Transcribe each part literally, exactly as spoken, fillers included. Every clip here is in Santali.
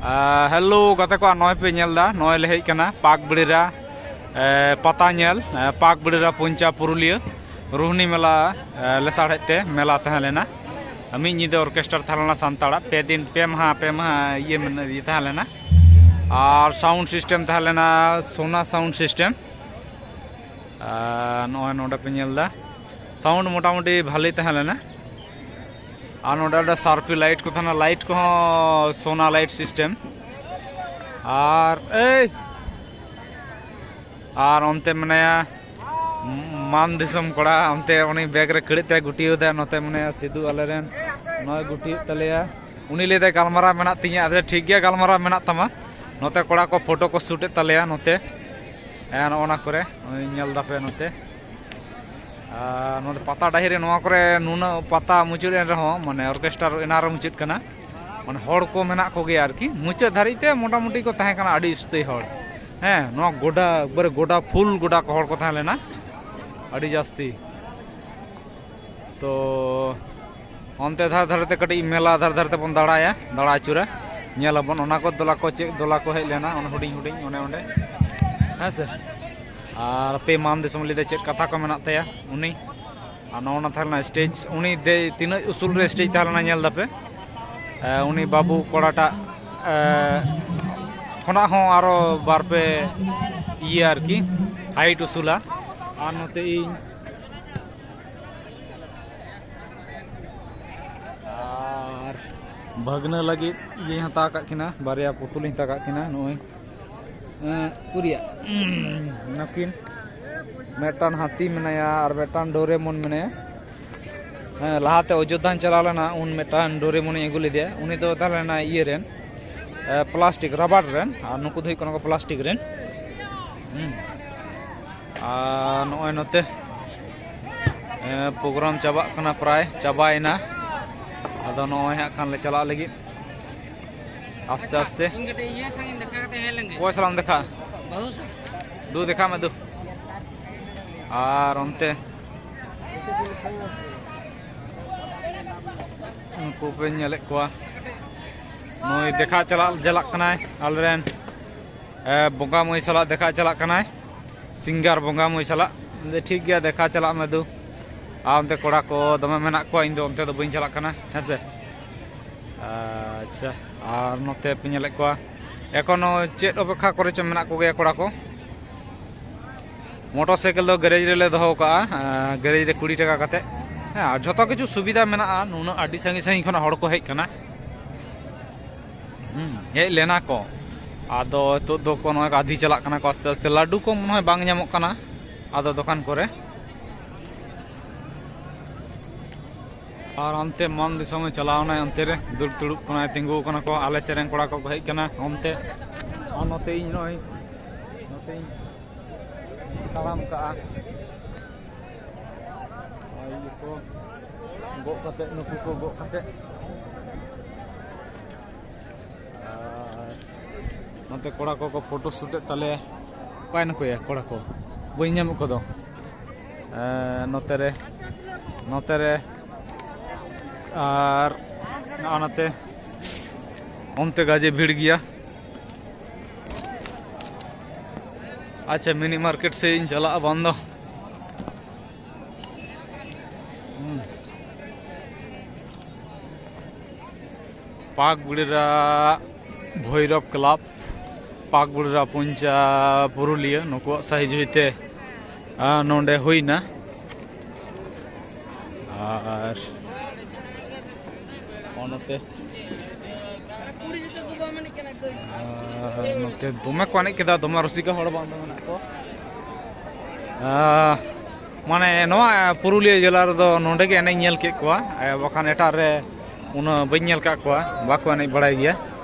ᱦᱮᱞᱳ ᱜᱟᱛᱮ ᱠᱚ, ᱱᱚᱜᱼᱚᱭ ᱯᱮ ᱧᱮᱞ ᱮᱫᱟ, ᱱᱚᱜᱼᱚᱭ ᱞᱮ ᱦᱮᱡ ᱠᱟᱱᱟ ᱯᱟᱠ ᱵᱤᱲᱤᱨᱟ ᱯᱟᱛᱟ ᱧᱮᱞ᱾ ᱯᱟᱠ ᱵᱤᱲᱤᱨᱟ ᱯᱩᱧᱪᱟ ᱯᱩᱨᱩᱞᱤᱭᱟᱹ ᱨᱳᱦᱱᱤ ᱢᱮᱞᱟ ᱞᱮᱥᱟᱲᱦᱮᱫ ᱛᱮ ᱢᱮᱞᱟ ᱛᱟᱦᱮᱸ ᱞᱮᱱᱟ᱾ ᱢᱤᱫ ᱧᱤᱫᱟᱹ ᱚᱨᱠᱮᱥᱴᱟᱨ ᱛᱟᱦᱮᱸ ᱞᱮᱱᱟ ᱥᱟᱱᱛᱟᱲᱟᱜ, ᱯᱮ ᱫᱤᱱ ᱯᱮ ᱢᱟᱦᱟ ᱯᱮ ᱢᱟᱦᱟ ᱤᱭᱟᱹ ᱢᱮᱱᱟᱜ ᱤᱭᱟᱹ ᱛᱟᱦᱮᱸ ᱞᱮᱱᱟ᱾ ᱟᱨ ᱥᱟᱣᱩᱱᱰ ᱥᱤᱥᱴᱮᱢ ᱛᱟᱦᱮᱸ ᱞᱮᱱᱟ ᱥᱳᱱᱟ ᱥᱟᱣᱩᱱᱰ ᱥᱤᱥᱴᱮᱢ᱾ ᱟᱨ ᱱᱚᱜᱼᱚᱭ ᱱᱚᱰᱮ ᱯᱮ ᱧᱮᱞ ᱮᱫᱟ, ᱥᱟᱣᱩᱱᱰ ᱢᱚᱴᱟᱢᱩᱴᱤ ᱵᱷᱟᱞᱮ ᱛᱟᱦᱮᱸ ᱞᱮᱱᱟ᱾ ᱟᱨ ᱱᱚᱰᱮ ᱚᱸᱰᱮ ᱥᱟᱨᱯᱷᱤ ᱞᱟᱭᱤᱴ ᱠᱚ ᱛᱟᱦᱮᱱᱟ, ᱞᱟᱭᱤᱴ ᱠᱚᱦᱚᱸ ᱥᱳᱱᱟ ᱞᱟᱭᱤᱴ ᱥᱤᱥᱴᱮᱢ᱾ ᱟᱨ ᱮᱭ ᱟᱨ ᱚᱱᱛᱮ ᱢᱮᱱᱟᱭᱟ ᱢᱟᱱ ᱫᱤᱥᱚᱢ ᱠᱚᱲᱟ, ᱚᱱᱛᱮ ᱩᱱᱤ ᱵᱮᱜᱽ ᱨᱮ ᱠᱟᱹᱲᱤᱡ ᱛᱮ ᱜᱩᱴᱤᱭᱟᱹᱣ ᱫᱟᱭ᱾ ᱱᱚᱛᱮ ᱢᱮᱱᱟᱭᱟ ᱥᱤᱫᱩ ᱟᱞᱮᱨᱮᱱ, ᱱᱚᱜᱼᱚᱭ ᱜᱩᱴᱤᱭᱮᱫ ᱛᱟᱞᱮᱭᱟ᱾ ᱩᱱᱤ ᱞᱟᱹᱭᱫᱟᱭ ᱜᱟᱞᱢᱟᱨᱟᱣ ᱢᱮᱱᱟᱜ ᱛᱤᱧᱟᱹ᱾ ᱟᱫᱚ ᱴᱷᱤᱠ ᱜᱮᱭᱟ, ᱜᱟᱞᱢᱟᱨᱟᱣ ᱢᱮᱱᱟᱜ ᱛᱟᱢᱟ᱾ ᱱᱚᱛᱮ ᱠᱚᱲᱟ ᱠᱚ ᱯᱷᱳᱴᱳ ᱠᱚ ᱥᱩᱴ ᱮᱫ ᱛᱟᱞᱮᱭᱟ ᱱᱚᱛᱮ᱾ ᱦᱮᱸ, ᱱᱚᱜᱼᱚ ᱱᱟ ᱠᱚᱨᱮ ᱧᱮᱞ ᱫᱟᱯᱮ ᱱᱚᱛᱮ᱾ ᱟᱨ ᱱᱚᱰᱮ ᱯᱟᱛᱟ ᱰᱟᱹᱦᱤ ᱨᱮ, ᱱᱚᱣᱟ ᱠᱚᱨᱮ ᱱᱩᱱᱟᱹᱜ ᱯᱟᱛᱟ ᱢᱩᱪᱟᱹᱫ ᱮᱱ ᱨᱮᱦᱚᱸ, ᱢᱟᱱᱮ ᱚᱨᱠᱮᱥᱴᱟᱨ ᱮᱱᱟᱝ ᱨᱮ ᱢᱩᱪᱟᱹᱫ ᱠᱟᱱᱟ, ᱢᱟᱱᱮ ᱦᱚᱲ ᱠᱚ ᱢᱮᱱᱟᱜ ᱠᱚᱜᱮᱭᱟ ᱟᱨᱠᱤ᱾ ᱢᱩᱪᱟᱹᱫ ᱫᱷᱟᱹᱨᱤᱡ ᱛᱮ ᱢᱚᱴᱟᱢᱩᱴᱤ ᱠᱚ ᱛᱟᱦᱮᱸ ᱠᱟᱱᱟ ᱟᱹᱰᱤ ᱩᱥᱛᱟᱹᱭ ᱦᱚᱲ᱾ ᱦᱮᱸ, ᱱᱚᱣᱟ ᱜᱚᱰᱟ ᱮᱠᱵᱟᱨᱮ ᱜᱚᱰᱟ ᱯᱷᱩᱞ ᱜᱚᱰᱟ ᱠᱚ ᱦᱚᱲ ᱠᱚ ᱛᱟᱦᱮᱸ ᱞᱮᱱᱟ ᱟᱹᱰᱤ ᱡᱟᱹᱥᱛᱤ᱾ ᱛᱚ ᱚᱱᱛᱮ ᱫᱷᱟᱨᱮ ᱫᱷᱟᱨᱮ ᱛᱮ ᱠᱟᱹᱴᱤᱡ ᱢᱮᱞᱟ ᱫᱷᱟᱨᱮ ᱫᱷᱟᱨᱮ ᱛᱮᱵᱚᱱ ᱫᱟᱬᱟᱭᱟ, ᱫᱟᱬᱟ ᱟᱹᱪᱩᱨᱟ, ᱧᱮᱞ ᱟᱵᱚᱱ ᱚᱱᱟ ᱠᱚ ᱫᱚᱞᱟ ᱠᱚ ᱪᱮᱫ ᱫᱚᱞᱟ ᱠᱚ ᱦᱮᱡ ᱞᱮᱱᱟ, ᱚᱱᱟ ᱦᱩᱰᱤᱧ ᱦᱩᱰᱤᱧ ᱚᱱᱮ ᱚᱸᱰᱮ, ᱦᱮᱸ ᱥᱮ᱾ ᱟᱨ ᱟᱯᱮ ᱢᱟᱱ ᱫᱤᱥᱚᱢ ᱞᱟᱹᱭᱫᱟ ᱪᱮᱫ ᱠᱟᱛᱷᱟ ᱠᱚ ᱢᱮᱱᱟᱜ ᱛᱟᱭᱟ ᱩᱱᱤ᱾ ᱟᱨ ᱱᱚᱜᱼᱚ ᱱᱟ ᱛᱟᱦᱮᱸ ᱞᱮᱱᱟ ᱥᱴᱮᱡᱽ, ᱩᱱᱤ ᱫᱮᱡ ᱛᱤᱱᱟᱹᱜ ᱩᱥᱩᱞ ᱨᱮ ᱥᱴᱮᱡᱽ ᱛᱟᱦᱮᱸ ᱞᱮᱱᱟ ᱧᱮᱞ ᱫᱟᱯᱮ᱾ ᱮ, ᱩᱱᱤ ᱵᱟᱹᱵᱩ ᱠᱚᱲᱟᱴᱟᱜ, ᱮ, ᱠᱷᱚᱱᱟᱜ ᱦᱚᱸ ᱟᱨᱚ ᱵᱟᱨ ᱯᱮ ᱤᱭᱟᱹ ᱟᱨᱠᱤ ᱦᱟᱭᱤᱴ ᱩᱥᱩᱞᱟ᱾ ᱟᱨ ᱱᱚᱛᱮ ᱤᱧ ᱟᱨ ᱵᱷᱟᱹᱜᱽᱱᱟᱹ ᱞᱟᱹᱜᱤᱫ ᱤᱭᱟᱹᱧ ᱦᱟᱛᱟᱣ ᱠᱟᱜ ᱠᱤᱱᱟ, ᱵᱟᱨᱭᱟ ᱯᱩᱛᱩᱞᱤᱧ ᱦᱟᱛᱟᱣ ᱠᱟᱜ ᱠᱤᱱᱟ᱾ ᱱᱚᱜᱼᱚᱭ ᱮᱸ, ᱩᱨᱤᱭᱟ᱾ ᱱᱟᱹᱠᱤᱱ ᱢᱤᱫᱴᱟᱝ ᱦᱟᱹᱛᱤ ᱢᱮᱱᱟᱭᱟ ᱟᱨ ᱢᱤᱫᱴᱟᱝ ᱰᱳᱨᱮᱢᱚᱱ ᱢᱮᱱᱟᱭᱟ᱾ ᱦᱮᱸ, ᱞᱟᱦᱟᱛᱮ ᱚᱡᱳᱫᱽᱫᱷᱟᱧ ᱪᱟᱞᱟᱣ ᱞᱮᱱᱟ, ᱩᱱ ᱢᱤᱫᱴᱟᱝ ᱰᱳᱨᱮᱢᱚᱱᱤᱧ ᱟᱹᱜᱩ ᱞᱮᱫᱮᱭᱟ᱾ ᱩᱱᱤ ᱫᱚ ᱛᱟᱦᱮᱸ ᱞᱮᱱᱟ ᱤᱭᱟᱹ ᱨᱮᱱ, ᱮ, ᱯᱞᱟᱥᱴᱤᱠ ᱨᱟᱵᱟᱨ ᱨᱮᱱ, ᱟᱨ ᱱᱩᱠᱩ ᱫᱚ ᱦᱩᱭᱩᱜ ᱠᱟᱱᱟ ᱠᱚ ᱯᱞᱟᱥᱴᱤᱠ ᱨᱮᱱ᱾ ᱦᱩᱸ᱾ ᱟᱨ ᱱᱚᱜᱼᱚᱭ ᱱᱚᱛᱮ, ᱮ, ᱯᱨᱳᱜᱨᱟᱢ ᱪᱟᱵᱟᱜ ᱠᱟᱱᱟ, ᱯᱨᱟᱭ ᱪᱟᱵᱟᱭᱮᱱᱟ᱾ ᱟᱫᱚ ᱱᱚᱜᱼᱚᱭ ᱦᱟᱸᱜ ᱠᱷᱟᱱ ᱞᱮ ᱪᱟᱞᱟᱜ ᱞᱟᱹᱜᱤᱫ ᱟᱥᱛᱮ ᱟᱥᱛᱮ᱾ ᱤᱧ ᱠᱟᱹᱴᱤᱡ ᱤᱭᱟᱹ ᱥᱟᱶ ᱤᱧ ᱫᱮᱠᱷᱟ ᱠᱟᱛᱮ ᱦᱮᱡ ᱞᱮᱱ ᱜᱮ᱾ ᱚᱠᱚᱭ ᱥᱟᱞᱟᱜ ᱮᱢ ᱫᱮᱠᱷᱟᱜᱼᱟ? ᱵᱟᱹᱦᱩ ᱥᱟᱶ᱾ ᱫᱩ ᱫᱮᱠᱷᱟᱜ ᱢᱮ ᱫᱩ᱾ ᱟᱨ ᱚᱱᱛᱮ ᱩᱱᱠᱩ ᱯᱮ ᱧᱮᱞᱮᱫ ᱠᱚᱣᱟ᱾ ᱱᱩᱭ ᱫᱮᱠᱷᱟ ᱪᱟᱞᱟᱜ ᱪᱟᱞᱟᱜ ᱠᱟᱱᱟᱭ ᱟᱞᱮᱨᱮᱱ, ᱮ, ᱵᱚᱸᱜᱟ ᱢᱟᱹᱭ ᱥᱟᱞᱟᱜ ᱫᱮᱠᱷᱟ ᱪᱟᱞᱟᱜ ᱠᱟᱱᱟᱭ, ᱥᱤᱝᱜᱟᱨ ᱵᱚᱸᱜᱟ ᱢᱟᱹᱭ ᱥᱟᱞᱟᱜ᱾ ᱴᱷᱤᱠ ᱜᱮᱭᱟ, ᱫᱮᱠᱷᱟ ᱪᱟᱞᱟᱜ ᱢᱮ ᱫᱩ᱾ ᱟᱨ ᱚᱱᱛᱮ ᱠᱚᱲᱟ ᱠᱚ ᱫᱚᱢᱮ ᱢᱮᱱᱟᱜ ᱠᱚᱣᱟ, ᱤᱧ ᱫᱚ ᱚᱱᱛᱮ ᱫᱚ ᱵᱟᱹᱧ ᱪᱟᱞᱟᱜ ᱠᱟᱱᱟ, ᱦᱮᱸ ᱥᱮ᱾ ᱟᱪᱪᱷᱟ, ᱟᱨ ᱱᱚᱛᱮ ᱯᱮ ᱧᱮᱞᱮᱫ ᱠᱚᱣᱟ, ᱮᱠᱷᱚᱱᱳ ᱪᱮᱫ ᱚᱯᱮᱠᱷᱟ ᱠᱚᱨᱮ ᱪᱚ ᱢᱮᱱᱟᱜ ᱠᱚᱜᱮᱭᱟ ᱠᱚᱲᱟ ᱠᱚ᱾ ᱢᱚᱴᱚᱨ ᱥᱟᱭᱠᱮᱞ ᱫᱚ ᱜᱮᱨᱮᱡᱽ ᱨᱮᱞᱮ ᱫᱚᱦᱚ ᱠᱟᱜᱼᱟ, ᱮᱸ, ᱜᱮᱨᱮᱡᱽ ᱨᱮ ᱠᱩᱲᱤ ᱴᱟᱠᱟ ᱠᱟᱛᱮ᱾ ᱦᱮᱸ, ᱟᱨ ᱡᱷᱚᱛᱚ ᱠᱤᱪᱷᱩ ᱥᱩᱵᱤᱫᱷᱟ ᱢᱮᱱᱟᱜᱼᱟ᱾ ᱱᱩᱱᱟᱹᱜ ᱟᱹᱰᱤ ᱥᱟᱺᱜᱤᱧ ᱥᱟᱺᱜᱤᱧ ᱠᱷᱚᱱᱟᱜ ᱦᱚᱲ ᱠᱚ ᱦᱮᱡ ᱠᱟᱱᱟ᱾ ᱦᱩᱸ, ᱦᱮᱡ ᱞᱮᱱᱟ ᱠᱚ᱾ ᱟᱫᱚ ᱱᱤᱛᱚᱜ ᱫᱚ ᱠᱚ ᱱᱚᱜᱼᱚᱭ ᱠᱚ ᱟᱫᱷᱤ ᱪᱟᱞᱟᱜ ᱠᱟᱱᱟ ᱠᱚ ᱟᱥᱛᱮ ᱟᱥᱛᱮ᱾ ᱞᱟᱹᱰᱩ ᱠᱚ ᱢᱚᱱᱮ ᱦᱚᱭ ᱵᱟᱝ ᱧᱟᱢᱚᱜ ᱠᱟᱱᱟ ᱟᱫᱚ ᱫᱚᱠᱟᱱ ᱠᱚᱨᱮ᱾ ᱟᱨ ᱚᱱᱛᱮ ᱢᱟᱱ ᱫᱤᱥᱚᱢᱮ ᱪᱟᱞᱟᱣ ᱮᱱᱟᱭ, ᱚᱱᱛᱮ ᱨᱮ ᱫᱩᱲᱩᱵ ᱫᱩᱲᱩᱵ ᱠᱟᱱᱟᱭ, ᱛᱤᱸᱜᱩ ᱟᱠᱟᱱᱟ ᱠᱚ, ᱟᱞᱮ ᱥᱮᱫ ᱨᱮᱱ ᱠᱚᱲᱟ ᱠᱚᱠᱚ ᱦᱮᱡ ᱟᱠᱟᱱᱟ ᱚᱱᱛᱮ᱾ ᱟᱨ ᱱᱚᱛᱮ ᱤᱧ ᱱᱚᱜᱼᱚᱭ ᱱᱚᱛᱮᱧ ᱛᱟᱲᱟᱢ ᱠᱟᱜᱼᱟ᱾ ᱟᱨ ᱤᱭᱟᱹ ᱠᱚ ᱜᱚᱜ ᱠᱟᱛᱮ, ᱱᱩᱠᱩ ᱠᱚ ᱜᱚᱜ ᱠᱟᱛᱮ᱾ ᱟᱨ ᱱᱚᱛᱮ ᱠᱚᱲᱟ ᱠᱚᱠᱚ ᱯᱷᱳᱴᱳ ᱥᱩᱴᱮᱫ ᱛᱟᱞᱮᱭᱟ᱾ ᱚᱠᱟᱭ ᱱᱟᱠᱚᱭᱟ ᱠᱚᱲᱟ ᱠᱚ? ᱵᱟᱹᱧ ᱧᱟᱢᱮᱫ ᱠᱚᱫᱚ᱾ ᱮᱸ, ᱱᱚᱛᱮ ᱨᱮ, ᱱᱚᱛᱮ ᱨᱮ, ᱟᱨ ᱱᱚᱜᱼᱚ ᱱᱚᱛᱮ, ᱚᱱᱛᱮ ᱜᱟᱡᱮ ᱵᱷᱤᱲ ᱜᱮᱭᱟ᱾ ᱟᱪᱪᱷᱟ, ᱢᱤᱱᱤ ᱢᱟᱨᱠᱮᱴ ᱥᱮᱫ ᱤᱧ ᱪᱟᱞᱟᱜᱼᱟ ᱵᱟᱝ ᱫᱚ᱾ ᱦᱩᱸ᱾ ᱯᱟᱠᱵᱩᱲᱨᱟ ᱵᱷᱳᱭᱨᱚᱵ ᱠᱞᱟᱵᱽ, ᱯᱟᱠᱵᱩᱲᱨᱟ ᱯᱚᱧᱪᱟ ᱯᱩᱨᱩᱞᱤᱭᱟᱹ, ᱱᱩᱠᱩᱣᱟᱜ ᱥᱟᱹᱦᱤᱡᱩᱦᱤ ᱛᱮ, ᱟᱸ, ᱱᱚᱰᱮ ᱦᱩᱭᱱᱟ᱾ ᱟᱨ ᱱᱚᱛᱮ, ᱟᱨ ᱱᱚᱛᱮ ᱫᱚᱢᱮ ᱠᱚ ᱮᱱᱮᱡ ᱠᱮᱫᱟ, ᱫᱚᱢᱮ ᱨᱩᱥᱤᱠᱟ ᱦᱚᱲ ᱵᱟᱝ ᱫᱚ ᱢᱮᱱᱟᱜ ᱠᱚ᱾ ᱟᱸ, ᱢᱟᱱᱮ ᱱᱚᱣᱟ ᱯᱩᱨᱩᱞᱤᱭᱟᱹ ᱡᱮᱞᱟ ᱨᱮᱫᱚ ᱱᱚᱰᱮ ᱜᱮ ᱮᱱᱮᱡ ᱧᱮᱞ ᱠᱮᱫ ᱠᱚᱣᱟ, ᱮ, ᱵᱟᱠᱷᱟᱱ ᱮᱴᱟᱜ ᱨᱮ ᱩᱱᱟᱹᱜ ᱵᱟᱹᱧ ᱧᱮᱞ ᱠᱟᱜ ᱠᱚᱣᱟ, ᱵᱟᱠᱚ ᱮᱱᱮᱡ ᱵᱟᱲᱟᱭ ᱜᱮᱭᱟ᱾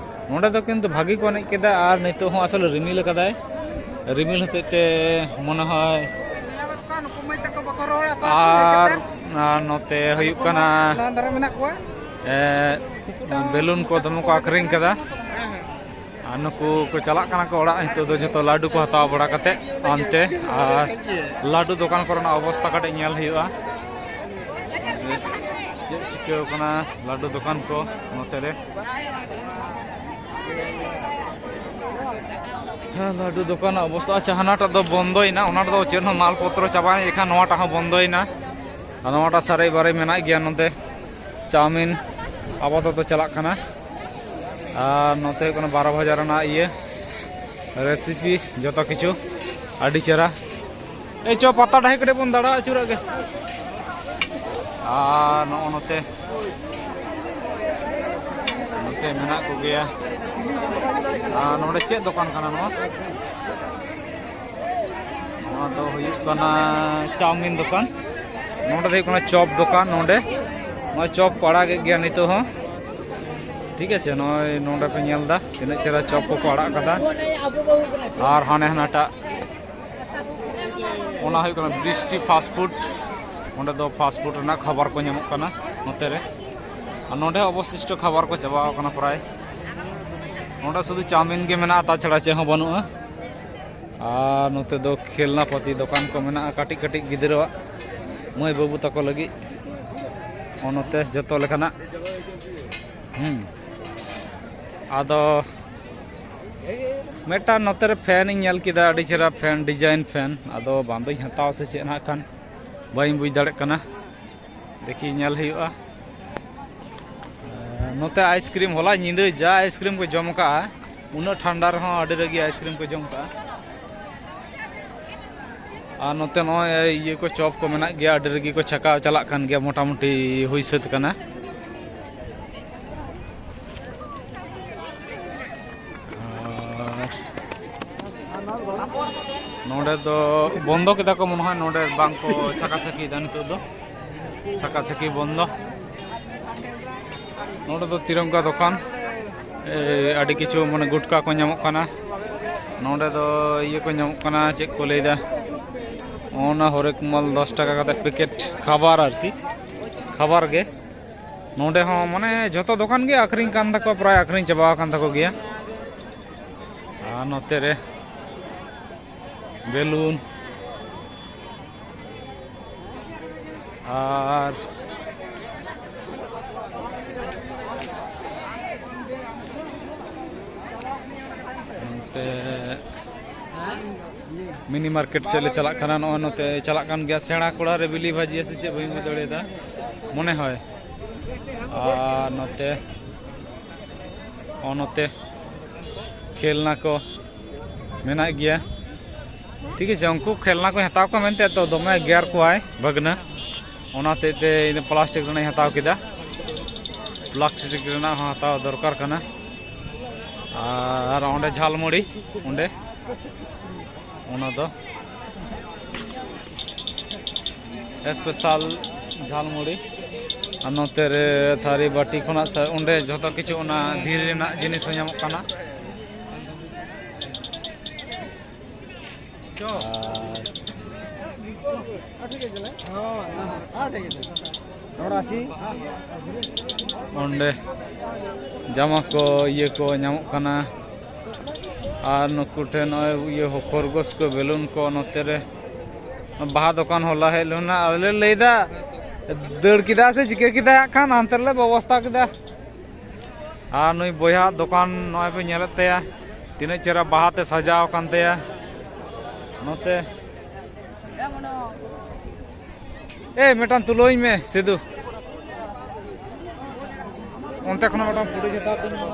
ᱱᱚᱰᱮ ᱫᱚ ᱠᱤᱱᱛᱩ ᱵᱷᱟᱜᱮ ᱠᱚ ᱮᱱᱮᱡ ᱠᱮᱫᱟ, ᱟᱨ ᱱᱤᱛᱚᱜ ᱦᱚᱸ ᱟᱥᱚᱞᱮ ᱨᱤᱢᱤᱞ ᱟᱠᱟᱫᱟᱭ, ᱨᱤᱢᱤᱞ ᱦᱚᱛᱮᱡ ᱛᱮ ᱢᱚᱱᱮ ᱦᱚᱭ᱾ ᱟᱨ, ᱟᱨ ᱱᱚᱛᱮ ᱦᱩᱭᱩᱜ ᱠᱟᱱᱟ, ᱱᱟᱣᱟ ᱫᱷᱟᱨᱮ ᱢᱮᱱᱟᱜ ᱠᱚᱣᱟ᱾ ᱮ, ᱵᱮᱞᱩᱱ ᱠᱚ ᱫᱚᱢᱮ ᱠᱚ ᱟᱠᱷᱨᱤᱧ ᱠᱟᱫᱟ᱾ ᱟᱨ ᱱᱩᱠᱩ ᱠᱚ ᱪᱟᱞᱟᱜ ᱠᱟᱱᱟ ᱠᱚ ᱚᱲᱟᱜ᱾ ᱱᱤᱛᱚᱜ ᱫᱚ ᱡᱚᱛᱚ ᱞᱟᱹᱰᱩ ᱠᱚ ᱦᱟᱛᱟᱣ ᱵᱟᱲᱟ ᱠᱟᱛᱮ ᱦᱟᱱᱛᱮ, ᱟᱨ ᱞᱟᱹᱰᱩ ᱫᱚᱠᱟᱱ ᱠᱚᱨᱮᱱᱟᱜ ᱚᱵᱚᱥᱛᱟ ᱠᱟᱹᱴᱤᱡ ᱧᱮᱞ ᱦᱩᱭᱩᱜᱼᱟ, ᱪᱮᱫ ᱪᱤᱠᱟᱹᱣ ᱠᱟᱱᱟ ᱞᱟᱹᱰᱩ ᱫᱚᱠᱟᱱ ᱠᱚ ᱱᱚᱛᱮ ᱨᱮ᱾ ᱞᱟᱹᱰᱩ ᱫᱚᱠᱟᱱ ᱨᱮᱱᱟᱜ ᱚᱵᱚᱥᱛᱟ, ᱟᱪᱪᱷᱟ, ᱦᱟᱱᱟᱴᱟᱜ ᱫᱚ ᱵᱚᱱᱫᱚᱭᱮᱱᱟ, ᱚᱱᱟ ᱨᱮᱫᱚ ᱪᱮᱫ ᱦᱚᱸ ᱢᱟᱞ ᱯᱚᱛᱨᱚ ᱪᱟᱵᱟᱭᱮᱱ ᱠᱷᱟᱱ ᱱᱚᱣᱟᱴᱟᱜ ᱦᱚᱸ ᱵᱚᱱᱫᱚᱭᱮᱱᱟ᱾ ᱟᱨ ᱱᱚᱣᱟᱴᱟᱜ ᱥᱟᱨᱮᱡ ᱵᱟᱨᱮᱡ ᱢᱮᱱᱟᱜ ᱜᱮᱭᱟ, ᱱᱚᱛᱮ ᱪᱟᱣᱢᱤᱱ ᱟᱯᱟᱛᱚᱛᱚ ᱪᱟᱞᱟᱜ ᱠᱟᱱᱟ᱾ ᱟᱨ ᱱᱚᱛᱮ ᱦᱩᱭᱩᱜ ᱠᱟᱱᱟ ᱵᱟᱨᱚ ᱵᱟᱡᱟᱨ ᱨᱮᱱᱟᱜ ᱤᱭᱟᱹ ᱨᱮᱥᱤᱯᱤ, ᱡᱚᱛᱚ ᱠᱤᱪᱷᱩ ᱟᱹᱰᱤ ᱪᱮᱦᱨᱟ᱾ ᱮᱭ ᱪᱚ, ᱯᱟᱛᱟ ᱰᱟᱹᱦᱤ ᱠᱟᱹᱴᱤᱡ ᱵᱚᱱ ᱫᱟᱬᱟ ᱟᱹᱪᱩᱨᱟᱜ ᱜᱮ᱾ ᱟᱨ ᱱᱚᱜᱼᱚ ᱱᱚᱛᱮ, ᱱᱚᱛᱮ ᱢᱮᱱᱟᱜ ᱠᱚᱜᱮᱭᱟ᱾ ᱟᱨ ᱱᱚᱰᱮ ᱪᱮᱫ ᱫᱚᱠᱟᱱ ᱠᱟᱱᱟ ᱱᱚᱣᱟ? ᱱᱚᱣᱟ ᱫᱚ ᱦᱩᱭᱩᱜ ᱠᱟᱱᱟ ᱪᱟᱣᱢᱤᱱ ᱫᱚᱠᱟᱱ᱾ ᱱᱚᱰᱮ ᱫᱚ ᱦᱩᱭᱩᱜ ᱠᱟᱱᱟ ᱪᱚᱯ ᱫᱚᱠᱟᱱ᱾ ᱱᱚᱰᱮ ᱱᱚᱜᱼᱚᱭ ᱪᱚᱯ ᱠᱚ ᱟᱲᱟᱜᱮᱫ ᱜᱮᱭᱟ ᱱᱤᱛᱚᱜ ᱦᱚᱸ᱾ ᱴᱷᱤᱠ ᱟᱪᱷᱮ, ᱱᱚᱜᱼᱚᱭ ᱱᱚᱰᱮ ᱯᱮ ᱧᱮᱞ ᱮᱫᱟ ᱛᱤᱱᱟᱹᱜ ᱪᱮᱦᱨᱟ ᱪᱚᱯ ᱠᱚᱠᱚ ᱟᱲᱟᱜ ᱠᱟᱫᱟ᱾ ᱟᱨ ᱦᱟᱱᱮ ᱦᱟᱱᱟᱴᱟᱜ, ᱚᱱᱟ ᱦᱩᱭᱩᱜ ᱠᱟᱱᱟ ᱵᱨᱤᱥᱴᱤ ᱯᱷᱟᱥᱴ ᱯᱷᱩᱰ᱾ ᱚᱸᱰᱮ ᱫᱚ ᱯᱷᱟᱥᱴ ᱯᱷᱩᱰ ᱨᱮᱱᱟᱜ ᱠᱷᱟᱵᱟᱨ ᱠᱚ ᱧᱟᱢᱚᱜ ᱠᱟᱱᱟ ᱱᱚᱛᱮ ᱨᱮ᱾ ᱟᱨ ᱱᱚᱰᱮ ᱚᱵᱚᱥᱤᱥᱴᱚ ᱠᱷᱟᱵᱟᱨ ᱠᱚ ᱪᱟᱵᱟᱣ ᱠᱟᱱᱟ ᱯᱨᱟᱭ᱾ ᱱᱚᱰᱮ ᱥᱩᱫᱷᱩ ᱪᱟᱣᱢᱤᱱ ᱜᱮ ᱢᱮᱱᱟᱜᱼᱟ, ᱛᱟᱪᱷᱟᱲᱟ ᱪᱮᱫ ᱦᱚᱸ ᱵᱟᱹᱱᱩᱜᱼᱟ᱾ ᱟᱨ ᱱᱚᱛᱮ ᱫᱚ ᱠᱷᱮᱞᱱᱟ ᱯᱟᱹᱛᱤ ᱫᱚᱠᱟᱱ ᱠᱚ ᱢᱮᱱᱟᱜᱼᱟ, ᱠᱟᱹᱴᱤᱡ ᱠᱟᱹᱴᱤᱡ ᱜᱤᱫᱽᱨᱟᱹᱣᱟᱜ, ᱢᱟᱹᱭ ᱵᱟᱹᱵᱩ ᱛᱟᱠᱚ ᱞᱟᱹᱜᱤᱫ᱾ ᱱᱚᱛᱮ ᱡᱚᱛᱚ ᱞᱮᱠᱟᱱᱟᱜ᱾ ᱦᱩᱸ᱾ ᱟᱫᱚ ᱢᱤᱫᱴᱟᱝ ᱱᱚᱛᱮ ᱨᱮ ᱯᱷᱮᱱ ᱤᱧ ᱧᱮᱞ ᱠᱮᱫᱟ, ᱟᱹᱰᱤ ᱪᱮᱦᱨᱟ ᱯᱷᱮᱱ, ᱰᱤᱡᱟᱭᱤᱱ ᱯᱷᱮᱱ᱾ ᱟᱫᱚ ᱵᱟᱝ ᱫᱚᱧ ᱦᱟᱛᱟᱣᱟ ᱥᱮ ᱪᱮᱫ ᱦᱟᱸᱜ ᱠᱷᱟᱱ, ᱵᱟᱹᱧ ᱵᱩᱡᱽ ᱫᱟᱲᱮᱭᱟᱜ ᱠᱟᱱᱟ᱾ ᱫᱮᱠᱷᱤ, ᱧᱮᱞ ᱦᱩᱭᱩᱜᱼᱟ᱾ ᱱᱚᱛᱮ ᱟᱭᱤᱥᱠᱨᱤᱢ, ᱦᱚᱞᱟ ᱧᱤᱫᱟᱹ ᱡᱟ ᱟᱭᱤᱥᱠᱨᱤᱢ ᱠᱚ ᱡᱚᱢ ᱠᱟᱜᱼᱟ, ᱩᱱᱟᱹᱜ ᱴᱷᱟᱱᱰᱟ ᱨᱮᱦᱚᱸ ᱟᱹᱰᱤ ᱨᱟᱹᱜᱤ ᱟᱭᱤᱥᱠᱨᱤᱢ ᱠᱚ ᱡᱚᱢ ᱠᱟᱜᱼᱟ᱾ ᱟᱨ ᱱᱚᱛᱮ ᱱᱚᱜᱼᱚᱭ ᱤᱭᱟᱹ ᱠᱚ, ᱪᱚᱯ ᱠᱚ ᱢᱮᱱᱟᱜ ᱜᱮᱭᱟ, ᱟᱹᱰᱤ ᱨᱟᱹᱜᱤ ᱠᱚ ᱪᱷᱟᱠᱟᱣ ᱪᱟᱞᱟᱜ ᱠᱟᱱ ᱜᱮᱭᱟ, ᱢᱚᱴᱟᱢᱩᱴᱤ ᱦᱩᱭ ᱥᱟᱹᱛ ᱠᱟᱱᱟ᱾ ᱟᱨ ᱱᱚᱰᱮ ᱫᱚ ᱵᱚᱱᱫᱚ ᱠᱮᱫᱟ ᱠᱚ ᱢᱚᱱᱮ ᱦᱚᱭ, ᱱᱚᱰᱮ ᱵᱟᱝ ᱠᱚ ᱪᱷᱟᱠᱟᱪᱷᱟᱹᱠᱤᱭᱮᱫᱟ ᱱᱤᱛᱚᱜ ᱫᱚ, ᱪᱷᱟᱠᱟᱪᱷᱟᱹᱠᱤ ᱵᱚᱱᱫᱚ᱾ ᱱᱚᱰᱮ ᱫᱚ ᱛᱤᱨᱚᱝᱜᱟ ᱫᱚᱠᱟᱱ, ᱮ, ᱟᱹᱰᱤ ᱠᱤᱪᱷᱩ ᱢᱟᱱᱮ ᱜᱩᱴᱠᱟ ᱠᱚ ᱧᱟᱢᱚᱜ ᱠᱟᱱᱟ᱾ ᱱᱚᱰᱮ ᱫᱚ ᱤᱭᱟᱹ ᱠᱚ ᱧᱟᱢᱚᱜ ᱠᱟᱱᱟ, ᱪᱮᱫ ᱠᱚ ᱞᱟᱹᱭᱫᱟ, ᱚᱱᱟ ᱦᱚᱨᱮᱠ ᱢᱟᱞ ᱫᱚᱥ ᱴᱟᱠᱟ ᱠᱟᱛᱮ ᱯᱮᱠᱮᱴ ᱠᱷᱟᱵᱟᱨ ᱟᱨᱠᱤ, ᱠᱷᱟᱵᱟᱨ ᱜᱮ᱾ ᱱᱚᱰᱮ ᱦᱚᱸ ᱢᱟᱱᱮ ᱡᱚᱛᱚ ᱫᱚᱠᱟᱱ ᱜᱮ ᱟᱹᱠᱷᱨᱤᱧ ᱠᱟᱱ ᱛᱟᱠᱚᱣᱟ, ᱯᱨᱟᱭ ᱟᱹᱠᱷᱨᱤᱧ ᱪᱟᱵᱟ ᱟᱠᱟᱱ ᱛᱟᱠᱚ ᱜᱮᱭᱟ᱾ ᱟᱨ ᱱᱚᱛᱮ ᱨᱮ ᱵᱮᱞᱩᱱ, ᱟᱨ ᱢᱤᱱᱤ ᱢᱟᱨᱠᱮᱴ ᱥᱮᱫ ᱞᱮ ᱪᱟᱞᱟᱜ ᱠᱟᱱᱟ᱾ ᱱᱚᱜᱼᱚᱭ ᱱᱚᱛᱮ ᱪᱟᱞᱟᱜ ᱠᱟᱱ ᱜᱮᱭᱟ ᱥᱮᱬᱟ ᱠᱚᱲᱟ ᱨᱮ ᱵᱤᱞᱤ ᱵᱷᱟᱹᱡᱤᱭᱟ ᱥᱮ ᱪᱮᱫ, ᱵᱟᱹᱧ ᱵᱩᱡᱽ ᱫᱟᱲᱮᱭᱟᱫᱟ, ᱢᱚᱱᱮ ᱦᱚᱭ᱾ ᱟᱨ ᱱᱚᱛᱮ, ᱱᱚᱜᱼᱚ ᱱᱚᱛᱮ ᱠᱷᱮᱞᱱᱟ ᱠᱚ ᱢᱮᱱᱟᱜ ᱜᱮᱭᱟ᱾ ᱴᱷᱤᱠ ᱟᱪᱷᱮ, ᱩᱱᱠᱩ ᱠᱷᱮᱞᱱᱟ ᱠᱚᱧ ᱦᱟᱛᱟᱣ ᱠᱚᱣᱟ ᱢᱮᱱᱛᱮ ᱛᱚ ᱫᱚᱢᱮ ᱜᱮᱨ ᱠᱚᱣᱟᱭ ᱵᱷᱟᱹᱜᱽᱱᱟᱹ, ᱚᱱᱟ ᱦᱚᱛᱮᱡ ᱛᱮ ᱤᱧ ᱫᱚ ᱯᱞᱟᱥᱴᱤᱠ ᱨᱮᱱᱟᱜ ᱤᱧ ᱦᱟᱛᱟᱣ ᱠᱮᱫᱟ᱾ ᱯᱞᱟᱥᱴᱤᱠ ᱨᱮᱱᱟᱜ ᱦᱚᱸ ᱦᱟᱛᱟᱣ ᱫᱚᱨᱠᱟᱨ ᱠᱟᱱᱟ᱾ ᱟᱨ ᱚᱸᱰᱮ ᱡᱷᱟᱞᱢᱩᱲᱤ, ᱚᱸᱰᱮ, ᱚᱱᱟ ᱫᱚ ᱥᱯᱮᱥᱟᱞ ᱡᱷᱟᱞᱢᱩᱲᱤ᱾ ᱟᱨ ᱱᱚᱛᱮ ᱨᱮ ᱛᱷᱟᱹᱨᱤ ᱵᱟᱹᱴᱤ ᱠᱷᱚᱱᱟᱜ ᱥᱮ ᱚᱸᱰᱮ ᱡᱷᱚᱛᱚ ᱠᱤᱪᱷᱩ ᱚᱱᱟ ᱫᱷᱤᱨᱤ ᱨᱮᱱᱟᱜ ᱡᱤᱱᱤᱥ ᱦᱚᱸ ᱧᱟᱢᱚᱜ ᱠᱟᱱᱟ᱾ ᱟᱨ ᱚᱸᱰᱮ ᱡᱟᱢᱟ ᱠᱚ, ᱤᱭᱟᱹ ᱠᱚ ᱧᱟᱢᱚᱜ ᱠᱟᱱᱟ᱾ ᱟᱨ ᱱᱩᱠᱩ ᱴᱷᱮᱱ ᱱᱚᱜᱼᱚᱭ ᱤᱭᱟᱹ ᱠᱷᱚᱨᱜᱳᱥ ᱠᱚ, ᱵᱮᱞᱩᱱ ᱠᱚ, ᱱᱚᱛᱮ ᱨᱮ ᱵᱟᱦᱟ ᱫᱚᱠᱟᱱ ᱦᱚᱞᱟ ᱦᱮᱡ ᱞᱮᱱᱟ᱾ ᱟᱫᱚ ᱞᱮ ᱞᱟᱹᱭᱫᱟ ᱫᱟᱹᱲ ᱠᱮᱫᱟ ᱥᱮ ᱪᱤᱠᱟᱹ ᱠᱮᱫᱟ, ᱦᱟᱸᱜ ᱠᱷᱟᱱ ᱦᱟᱱᱛᱮ ᱨᱮᱞᱮ ᱵᱮᱵᱚᱥᱛᱟ ᱠᱮᱫᱟ᱾ ᱟᱨ ᱱᱩᱭ ᱵᱚᱭᱦᱟ ᱫᱚᱠᱟᱱ ᱱᱚᱜᱼᱚᱭ ᱯᱮ ᱧᱮᱞᱮᱫ ᱛᱟᱭᱟ, ᱛᱤᱱᱟᱹᱜ ᱪᱮᱦᱨᱟ ᱵᱟᱦᱟ ᱛᱮ ᱥᱟᱡᱟᱣ ᱟᱠᱟᱱ ᱛᱟᱭᱟ᱾ ᱱᱚᱛᱮ ᱮ ᱢᱤᱫᱴᱟᱝ ᱛᱩᱞᱟᱹᱣ ᱤᱧ ᱢᱮ ᱥᱤᱫᱩ᱾ ᱚᱱᱛᱮ ᱠᱷᱚᱱᱟᱜ ᱢᱤᱫᱴᱟᱝ ᱯᱷᱳᱴᱳ ᱦᱟᱛᱟᱣ ᱛᱤᱧ ᱢᱮ᱾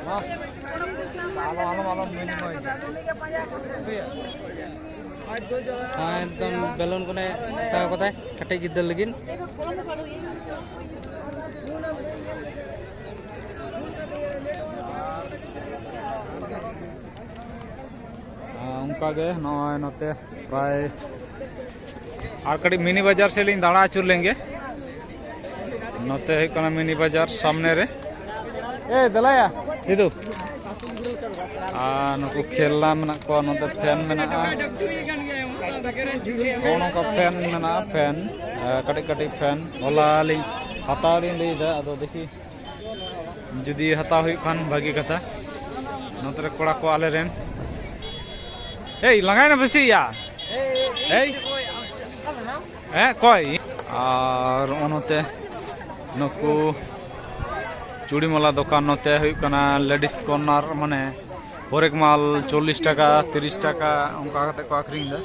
ᱢᱟ᱾ ᱟᱞᱚᱢ, ᱟᱞᱚᱢ, ᱟᱞᱚᱢ ᱢᱮᱱ ᱢᱟ᱾ ᱦᱮᱸ, ᱮᱠᱫᱚᱢ ᱵᱮᱞᱩᱱ ᱠᱚᱱᱮ ᱦᱟᱛᱟᱣ ᱠᱟᱫᱟᱭ ᱠᱟᱹᱴᱤᱡ ᱜᱤᱫᱽᱨᱟᱹ ᱞᱟᱹᱜᱤᱫ᱾ ᱟᱨ ᱚᱱᱠᱟᱜᱮ ᱱᱚᱜᱼᱚᱭ ᱱᱚᱛᱮ ᱯᱨᱟᱭ ᱟᱨ ᱠᱟᱹᱴᱤᱡ ᱢᱤᱱᱤ ᱵᱟᱡᱟᱨ ᱥᱮᱫ ᱞᱤᱧ ᱫᱟᱬᱟ ᱟᱹᱪᱩᱨ ᱞᱮᱱ ᱜᱮ᱾ ᱱᱚᱛᱮ ᱦᱩᱭᱩᱜ ᱠᱟᱱᱟ ᱢᱤᱱᱤ ᱵᱟᱡᱟᱨ ᱥᱟᱢᱱᱮ ᱨᱮ᱾ ᱮ ᱫᱮᱞᱟᱭᱟ ᱥᱤᱫᱩ᱾ ᱟᱨ ᱱᱩᱠᱩ ᱠᱷᱮᱞᱱᱟ ᱢᱮᱱᱟᱜ ᱠᱚᱣᱟ, ᱱᱚᱛᱮ ᱯᱷᱮᱱ ᱢᱮᱱᱟᱜᱼᱟ᱾ ᱱᱚᱜᱼᱚ ᱱᱚᱝᱠᱟ ᱯᱷᱮᱱ ᱢᱮᱱᱟᱜᱼᱟ, ᱯᱷᱮᱱ, ᱮ, ᱠᱟᱹᱴᱤᱡ ᱠᱟᱹᱴᱤᱡ ᱯᱷᱮᱱ᱾ ᱦᱚᱞᱟ ᱞᱤᱧ ᱦᱟᱛᱟᱣ ᱞᱤᱧ ᱞᱟᱹᱭᱫᱟ, ᱟᱫᱚ ᱫᱮᱠᱷᱤ ᱡᱩᱫᱤ ᱦᱟᱛᱟᱣ ᱦᱩᱭᱩᱜ ᱠᱷᱟᱱ ᱵᱷᱟᱹᱜᱤ ᱠᱟᱛᱷᱟ᱾ ᱱᱚᱛᱮ ᱨᱮ ᱠᱚᱲᱟ ᱠᱚ ᱟᱞᱮ ᱨᱮᱱ᱾ ᱮᱭ, ᱞᱟᱸᱜᱟᱭᱮᱱᱟ ᱵᱮᱥᱤ ᱭᱟ? ᱮᱭ᱾ ᱦᱮᱸ, ᱚᱠᱚᱭ? ᱟᱨ ᱱᱚᱜᱼᱚ ᱱᱚᱛᱮ ᱱᱩᱠᱩ ᱪᱩᱲᱤ ᱢᱟᱞᱟ ᱫᱚᱠᱟᱱ, ᱱᱚᱛᱮ ᱦᱩᱭᱩᱜ ᱠᱟᱱᱟ ᱞᱮᱰᱤᱥ ᱠᱚᱨᱱᱟᱨ, ᱢᱟᱱᱮ ᱦᱚᱨᱮᱠ ᱢᱟᱞ ᱪᱚᱞᱞᱤᱥ ᱴᱟᱠᱟ, ᱛᱤᱨᱤᱥ ᱴᱟᱠᱟ, ᱚᱱᱠᱟ ᱠᱟᱛᱮ ᱠᱚ ᱟᱹᱠᱷᱨᱤᱧ ᱮᱫᱟ᱾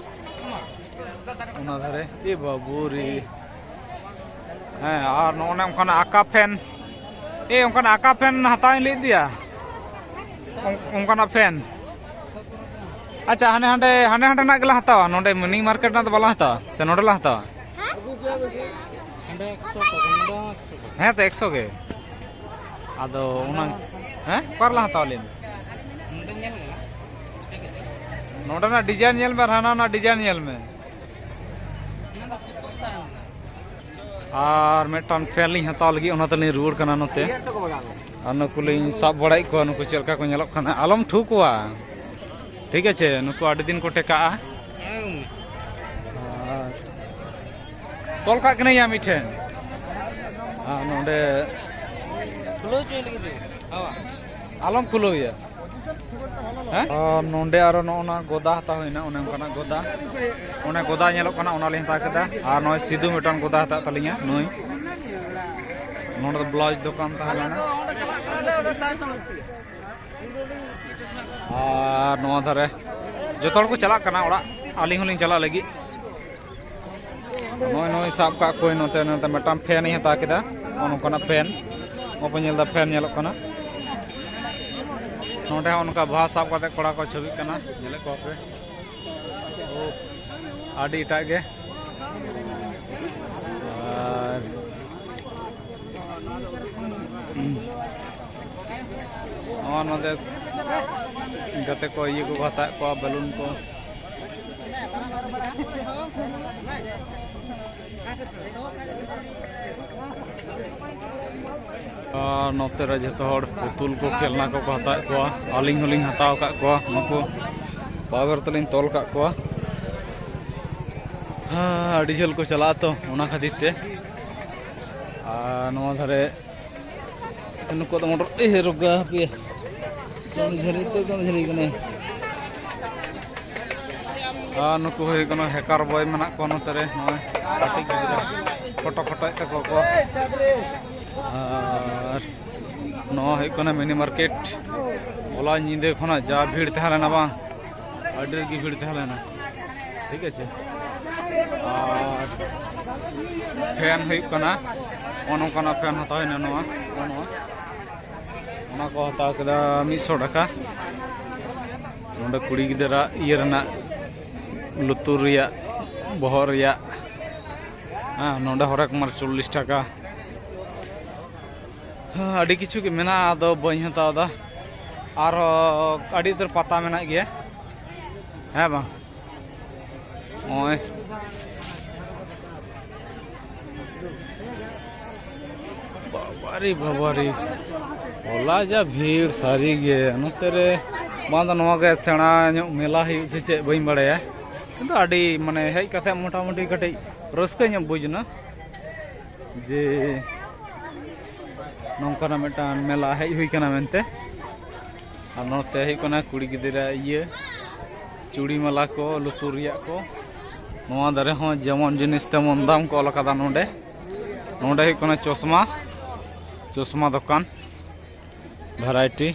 ᱚᱱᱟ ᱫᱷᱟᱨᱮ, ᱮ ᱵᱟᱵᱩ ᱨᱮ᱾ ᱦᱮᱸ, ᱟᱨ ᱱᱚᱜᱼᱚ ᱱᱚᱝᱠᱟᱱ ᱟᱠᱟ ᱯᱷᱮᱱ, ᱮ, ᱚᱱᱠᱟᱱ ᱟᱠᱟ ᱯᱷᱮᱱ ᱦᱟᱛᱟᱣᱤᱧ ᱞᱟᱹᱭᱮᱫ ᱫᱮᱭᱟ, ᱚᱱ-, ᱚᱱᱠᱟᱱᱟᱜ ᱯᱷᱮᱱ᱾ ᱟᱪᱪᱷᱟ, ᱦᱟᱱᱮ ᱦᱟᱸᱰᱮ, ᱦᱟᱱᱮ ᱦᱟᱸᱰᱮᱱᱟᱜ ᱜᱮᱞᱟᱝ ᱦᱟᱛᱟᱣᱟ, ᱱᱚᱰᱮ ᱢᱤᱱᱤ ᱢᱟᱨᱠᱮᱴ ᱨᱮᱱᱟᱜ ᱫᱚ ᱵᱟᱞᱟᱝ ᱦᱟᱛᱟᱣᱟ, ᱥᱮ ᱱᱚᱰᱮ ᱞᱟᱝ ᱦᱟᱛᱟᱣᱟ? ᱦᱮᱸ ᱛᱚ, ᱮᱠᱥᱚ ᱜᱮ᱾ ᱟᱫᱚ ᱚᱱᱟ, ᱦᱮᱸ, ᱚᱠᱟ ᱨᱮᱞᱟᱝ ᱦᱟᱛᱟᱣᱟ ᱞᱟᱹᱭ ᱢᱮ? ᱱᱚᱰᱮᱱᱟᱜ ᱰᱤᱡᱟᱭᱤᱱ ᱧᱮᱞ ᱢᱮ ᱟᱨ ᱦᱟᱱᱟ ᱨᱮᱱᱟᱜ ᱰᱤᱡᱟᱭᱤᱱ ᱧᱮᱞ ᱢᱮ᱾ ᱟᱨ ᱢᱤᱫᱴᱟᱝ ᱯᱷᱮᱱ ᱞᱤᱧ ᱦᱟᱛᱟᱣ ᱞᱟᱹᱜᱤᱫ, ᱚᱱᱟ ᱛᱮᱞᱤᱧ ᱨᱩᱣᱟᱹᱲ ᱠᱟᱱᱟ ᱱᱚᱛᱮ᱾ ᱟᱨ ᱱᱩᱠᱩ ᱞᱤᱧ ᱥᱟᱵ ᱵᱟᱲᱟᱭᱮᱫ ᱠᱚᱣᱟ, ᱱᱩᱠᱩ ᱪᱮᱫ ᱞᱮᱠᱟ ᱠᱚ ᱧᱮᱞᱚᱜ ᱠᱟᱱᱟ, ᱟᱞᱚᱢ ᱴᱷᱩ ᱠᱚᱣᱟ, ᱴᱷᱤᱠ ᱟᱪᱷᱮ? ᱱᱩᱠᱩ ᱟᱹᱰᱤ ᱫᱤᱱ ᱠᱚ ᱴᱮᱠᱟᱜᱼᱟ᱾ ᱟᱨ ᱛᱚᱞ ᱠᱟᱜ ᱠᱟᱹᱱᱟᱹᱧ ᱭᱟ ᱢᱤᱫᱴᱷᱮᱱ᱾ ᱟᱨ ᱱᱚᱰᱮ ᱠᱷᱩᱞᱟᱹᱣ ᱦᱚᱪᱚᱭ ᱞᱟᱹᱜᱤᱫ ᱫᱚ, ᱵᱟᱵᱟ᱾ ᱟᱞᱚᱢ ᱠᱷᱩᱞᱟᱹᱣ ᱮᱭᱟ᱾ ᱦᱮᱸ? ᱟᱨ ᱱᱚᱰᱮ ᱟᱨᱚ ᱱᱚᱜᱼᱚ ᱱᱟ ᱜᱚᱫᱟ ᱦᱟᱛᱟᱣ ᱦᱩᱭᱱᱟ, ᱚᱱᱮ ᱚᱱᱠᱟᱱᱟᱜ ᱜᱚᱫᱟ᱾ ᱚᱱᱮ ᱜᱚᱫᱟ ᱧᱮᱞᱚᱜ ᱠᱟᱱᱟ, ᱚᱱᱟ ᱞᱤᱧ ᱦᱟᱛᱟᱣ ᱠᱮᱫᱟ᱾ ᱟᱨ ᱱᱚᱜᱼᱚᱭ ᱥᱤᱫᱩ ᱢᱤᱫᱴᱟᱝ ᱜᱚᱫᱟ ᱦᱟᱛᱟᱣ ᱛᱟᱹᱞᱤᱧᱟ, ᱱᱩᱭ᱾ ᱱᱚᱰᱮ ᱫᱚ ᱵᱞᱟᱣᱩᱡᱽ ᱫᱚᱠᱟᱱ ᱛᱟᱦᱮᱸ ᱞᱮᱱᱟ᱾ ᱟᱨ ᱱᱚᱣᱟ ᱫᱷᱟᱨᱮ ᱡᱚᱛᱚ ᱦᱚᱲ ᱠᱚ ᱪᱟᱞᱟᱜ ᱠᱟᱱᱟ ᱚᱲᱟᱜ, ᱟᱹᱞᱤᱧ ᱦᱚᱸᱞᱤᱧ ᱪᱟᱞᱟᱜ ᱞᱟᱹᱜᱤᱫ᱾ ᱱᱚᱜᱼᱚᱭ, ᱱᱚᱜᱼᱚᱭ ᱥᱟᱵ ᱠᱟᱜ ᱠᱚᱣᱟᱧ ᱱᱚᱛᱮ, ᱱᱚᱛᱮ ᱢᱤᱫᱴᱟᱝ ᱯᱷᱮᱱ ᱤᱧ ᱦᱟᱛᱟᱣ ᱠᱮᱫᱟ, ᱱᱚᱜᱼᱚ ᱱᱚᱝᱠᱟᱱᱟᱜ ᱯᱷᱮᱱ, ᱱᱚᱜᱼᱚᱭ ᱯᱮ ᱧᱮᱞ ᱮᱫᱟ ᱯᱷᱮᱱ ᱧᱮᱞᱚᱜ ᱠᱟᱱᱟ᱾ ᱱᱚᱸᱰᱮ ᱦᱚᱸ ᱱᱚᱝᱠᱟ ᱵᱟᱦᱟ ᱥᱟᱵ ᱠᱟᱛᱮ ᱠᱚᱲᱟ ᱠᱚ ᱪᱷᱚᱵᱤᱜ ᱠᱟᱱᱟ, ᱧᱮᱞᱮᱫ ᱠᱚᱣᱟ ᱯᱮ᱾ ᱳ, ᱟᱹᱰᱤ ᱮᱴᱟᱜ ᱜᱮ᱾ ᱟᱨ ᱱᱚᱜᱼᱚ ᱱᱚᱰᱮ ᱜᱟᱛᱮ ᱠᱚ ᱤᱭᱟᱹ ᱠᱚᱠᱚ ᱦᱟᱛᱟᱣᱮᱫ ᱠᱚᱣᱟ, ᱵᱮᱞᱩᱱ ᱠᱚ᱾ ᱟᱨ ᱱᱚᱛᱮ ᱨᱮ ᱡᱚᱛᱚ ᱦᱚᱲ ᱯᱩᱛᱩᱞ ᱠᱚ, ᱠᱷᱮᱞᱱᱟ ᱠᱚᱠᱚ ᱦᱟᱛᱟᱣᱮᱫ ᱠᱚᱣᱟ᱾ ᱟᱹᱞᱤᱧ ᱦᱚᱸᱞᱤᱧ ᱦᱟᱛᱟᱣ ᱟᱠᱟᱫ ᱠᱚᱣᱟ, ᱱᱩᱠᱩ ᱯᱟᱣᱮᱨ ᱛᱮᱞᱤᱧ ᱛᱚᱞ ᱟᱠᱟᱫ ᱠᱚᱣᱟ᱾ ᱦᱮᱸ, ᱟᱹᱰᱤ ᱡᱷᱟᱹᱞ ᱠᱚ ᱪᱟᱞᱟᱜᱼᱟ ᱛᱚ, ᱚᱱᱟ ᱠᱷᱟᱹᱛᱤᱨ ᱛᱮ᱾ ᱟᱨ ᱱᱚᱣᱟ ᱫᱷᱟᱨᱮ ᱱᱩᱠᱩ ᱫᱚ ᱢᱚᱴᱚᱨ, ᱮ, ᱨᱳᱜᱟ ᱦᱟᱯᱮ᱾ ᱫᱚᱢᱮ ᱡᱷᱟᱹᱞᱤ ᱛᱚ, ᱫᱚᱢᱮ ᱡᱷᱟᱹᱞᱤ ᱠᱟᱱᱟᱭ᱾ ᱟᱨ ᱱᱩᱠᱩ ᱦᱩᱭᱩᱜ ᱠᱟᱱᱟ ᱦᱮᱠᱟᱨ ᱵᱚᱭ ᱢᱮᱱᱟᱜ ᱠᱚᱣᱟ ᱱᱚᱛᱮ ᱨᱮ, ᱱᱚᱜᱼᱚᱭ ᱠᱟᱹᱴᱤᱡ ᱜᱤᱫᱽᱨᱟᱹ ᱯᱷᱳᱴᱳ ᱯᱷᱳᱴᱳᱭᱮᱫ ᱛᱟᱠᱚᱣᱟ ᱠᱚ᱾ ᱟᱨ ᱱᱚᱣᱟ ᱦᱩᱭᱩᱜ ᱠᱟᱱᱟ ᱢᱤᱱᱤ ᱢᱟᱨᱠᱮᱴ᱾ ᱦᱚᱞᱟ ᱧᱤᱫᱟᱹ ᱠᱷᱚᱱᱟᱜ ᱡᱟ ᱵᱷᱤᱲ ᱛᱟᱦᱮᱸ ᱞᱮᱱᱟ ᱵᱟᱝ, ᱟᱹᱰᱤ ᱨᱟᱹᱜᱤ ᱵᱷᱤᱲ ᱛᱟᱦᱮᱸ ᱞᱮᱱᱟ᱾ ᱴᱷᱤᱠ ᱟᱪᱷᱮ, ᱟᱨ ᱯᱷᱮᱱ ᱦᱩᱭᱩᱜ ᱠᱟᱱᱟ, ᱱᱚᱜᱼᱚ ᱱᱚᱝᱠᱟᱱᱟᱜ ᱯᱷᱮᱱ ᱦᱟᱛᱟᱣ ᱦᱩᱭᱱᱟ᱾ ᱱᱚᱣᱟ ᱱᱚᱜᱼᱚ ᱱᱚᱣᱟ, ᱚᱱᱟ ᱠᱚ ᱦᱟᱛᱟᱣ ᱠᱮᱫᱟ ᱢᱤᱫ ᱥᱚ ᱴᱟᱠᱟ᱾ ᱱᱚᱰᱮ ᱠᱩᱲᱤ ᱜᱤᱫᱽᱨᱟᱹ ᱤᱭᱟᱹ ᱨᱮᱱᱟᱜ, ᱞᱩᱛᱩᱨ ᱨᱮᱭᱟᱜ, ᱵᱚᱦᱚᱜ ᱨᱮᱭᱟᱜ, ᱦᱮᱸ, ᱱᱚᱰᱮ ᱦᱚᱨᱮᱠ ᱢᱟᱨ ᱪᱚᱞᱞᱤᱥ ᱴᱟᱠᱟ᱾ ᱦᱮᱸ, ᱟᱹᱰᱤ ᱠᱤᱪᱷᱩ ᱜᱮ ᱢᱮᱱᱟᱜᱼᱟ, ᱟᱫᱚ ᱵᱟᱹᱧ ᱦᱟᱛᱟᱣ ᱮᱫᱟ᱾ ᱟᱨᱦᱚᱸ ᱟᱹᱰᱤ ᱩᱛᱟᱹᱨ ᱯᱟᱛᱟ ᱢᱮᱱᱟᱜ ᱜᱮᱭᱟ, ᱦᱮᱸ ᱵᱟᱝ? ᱱᱚᱜᱼᱚᱭ, ᱵᱟᱵᱟᱨᱮ ᱵᱟᱵᱟᱨᱮ, ᱦᱚᱞᱟ ᱡᱟ ᱵᱷᱤᱲ ᱥᱟᱹᱨᱤ ᱜᱮ᱾ ᱱᱚᱛᱮ ᱨᱮ ᱵᱟᱝ ᱫᱚ ᱱᱚᱣᱟ ᱜᱮ ᱥᱮᱬᱟ ᱧᱚᱜ ᱢᱮᱞᱟ ᱦᱩᱭᱩᱜ ᱥᱮ ᱪᱮᱫ, ᱵᱟᱹᱧ ᱵᱟᱲᱟᱭᱟ, ᱠᱤᱱᱛᱩ ᱟᱹᱰᱤ, ᱢᱟᱱᱮ, ᱦᱮᱡ ᱠᱟᱛᱮ ᱢᱚᱴᱟᱢᱩᱴᱤ ᱠᱟᱹᱴᱤᱡ ᱨᱟᱹᱥᱠᱟᱹ ᱧᱚᱜ ᱵᱩᱡᱽ ᱮᱱᱟ ᱡᱮ ᱱᱚᱝᱠᱟᱱᱟᱜ ᱢᱤᱫᱴᱟᱝ ᱢᱮᱞᱟ ᱦᱮᱡ ᱦᱩᱭ ᱠᱟᱱᱟ ᱢᱮᱱᱛᱮ᱾ ᱟᱨ ᱱᱚᱛᱮ ᱦᱩᱭᱩᱜ ᱠᱟᱱᱟ ᱠᱩᱲᱤ ᱜᱤᱫᱽᱨᱟᱹ ᱤᱭᱟᱹ, ᱪᱩᱲᱤ ᱢᱟᱞᱟ ᱠᱚ, ᱞᱩᱛᱩᱨ ᱨᱮᱭᱟᱜ ᱠᱚ᱾ ᱱᱚᱣᱟ ᱫᱷᱟᱨᱮ ᱦᱚᱸ ᱡᱮᱢᱚᱱ ᱡᱤᱱᱤᱥ ᱛᱮᱢᱚᱱ ᱫᱟᱢ ᱠᱚ ᱚᱞ ᱟᱠᱟᱫᱟ ᱱᱚᱰᱮ᱾ ᱱᱚᱰᱮ ᱦᱩᱭᱩᱜ ᱠᱟᱱᱟ ᱪᱚᱥᱢᱟ, ᱪᱚᱥᱢᱟ ᱫᱚᱠᱟᱱ ᱵᱷᱮᱨᱟᱭᱴᱤ᱾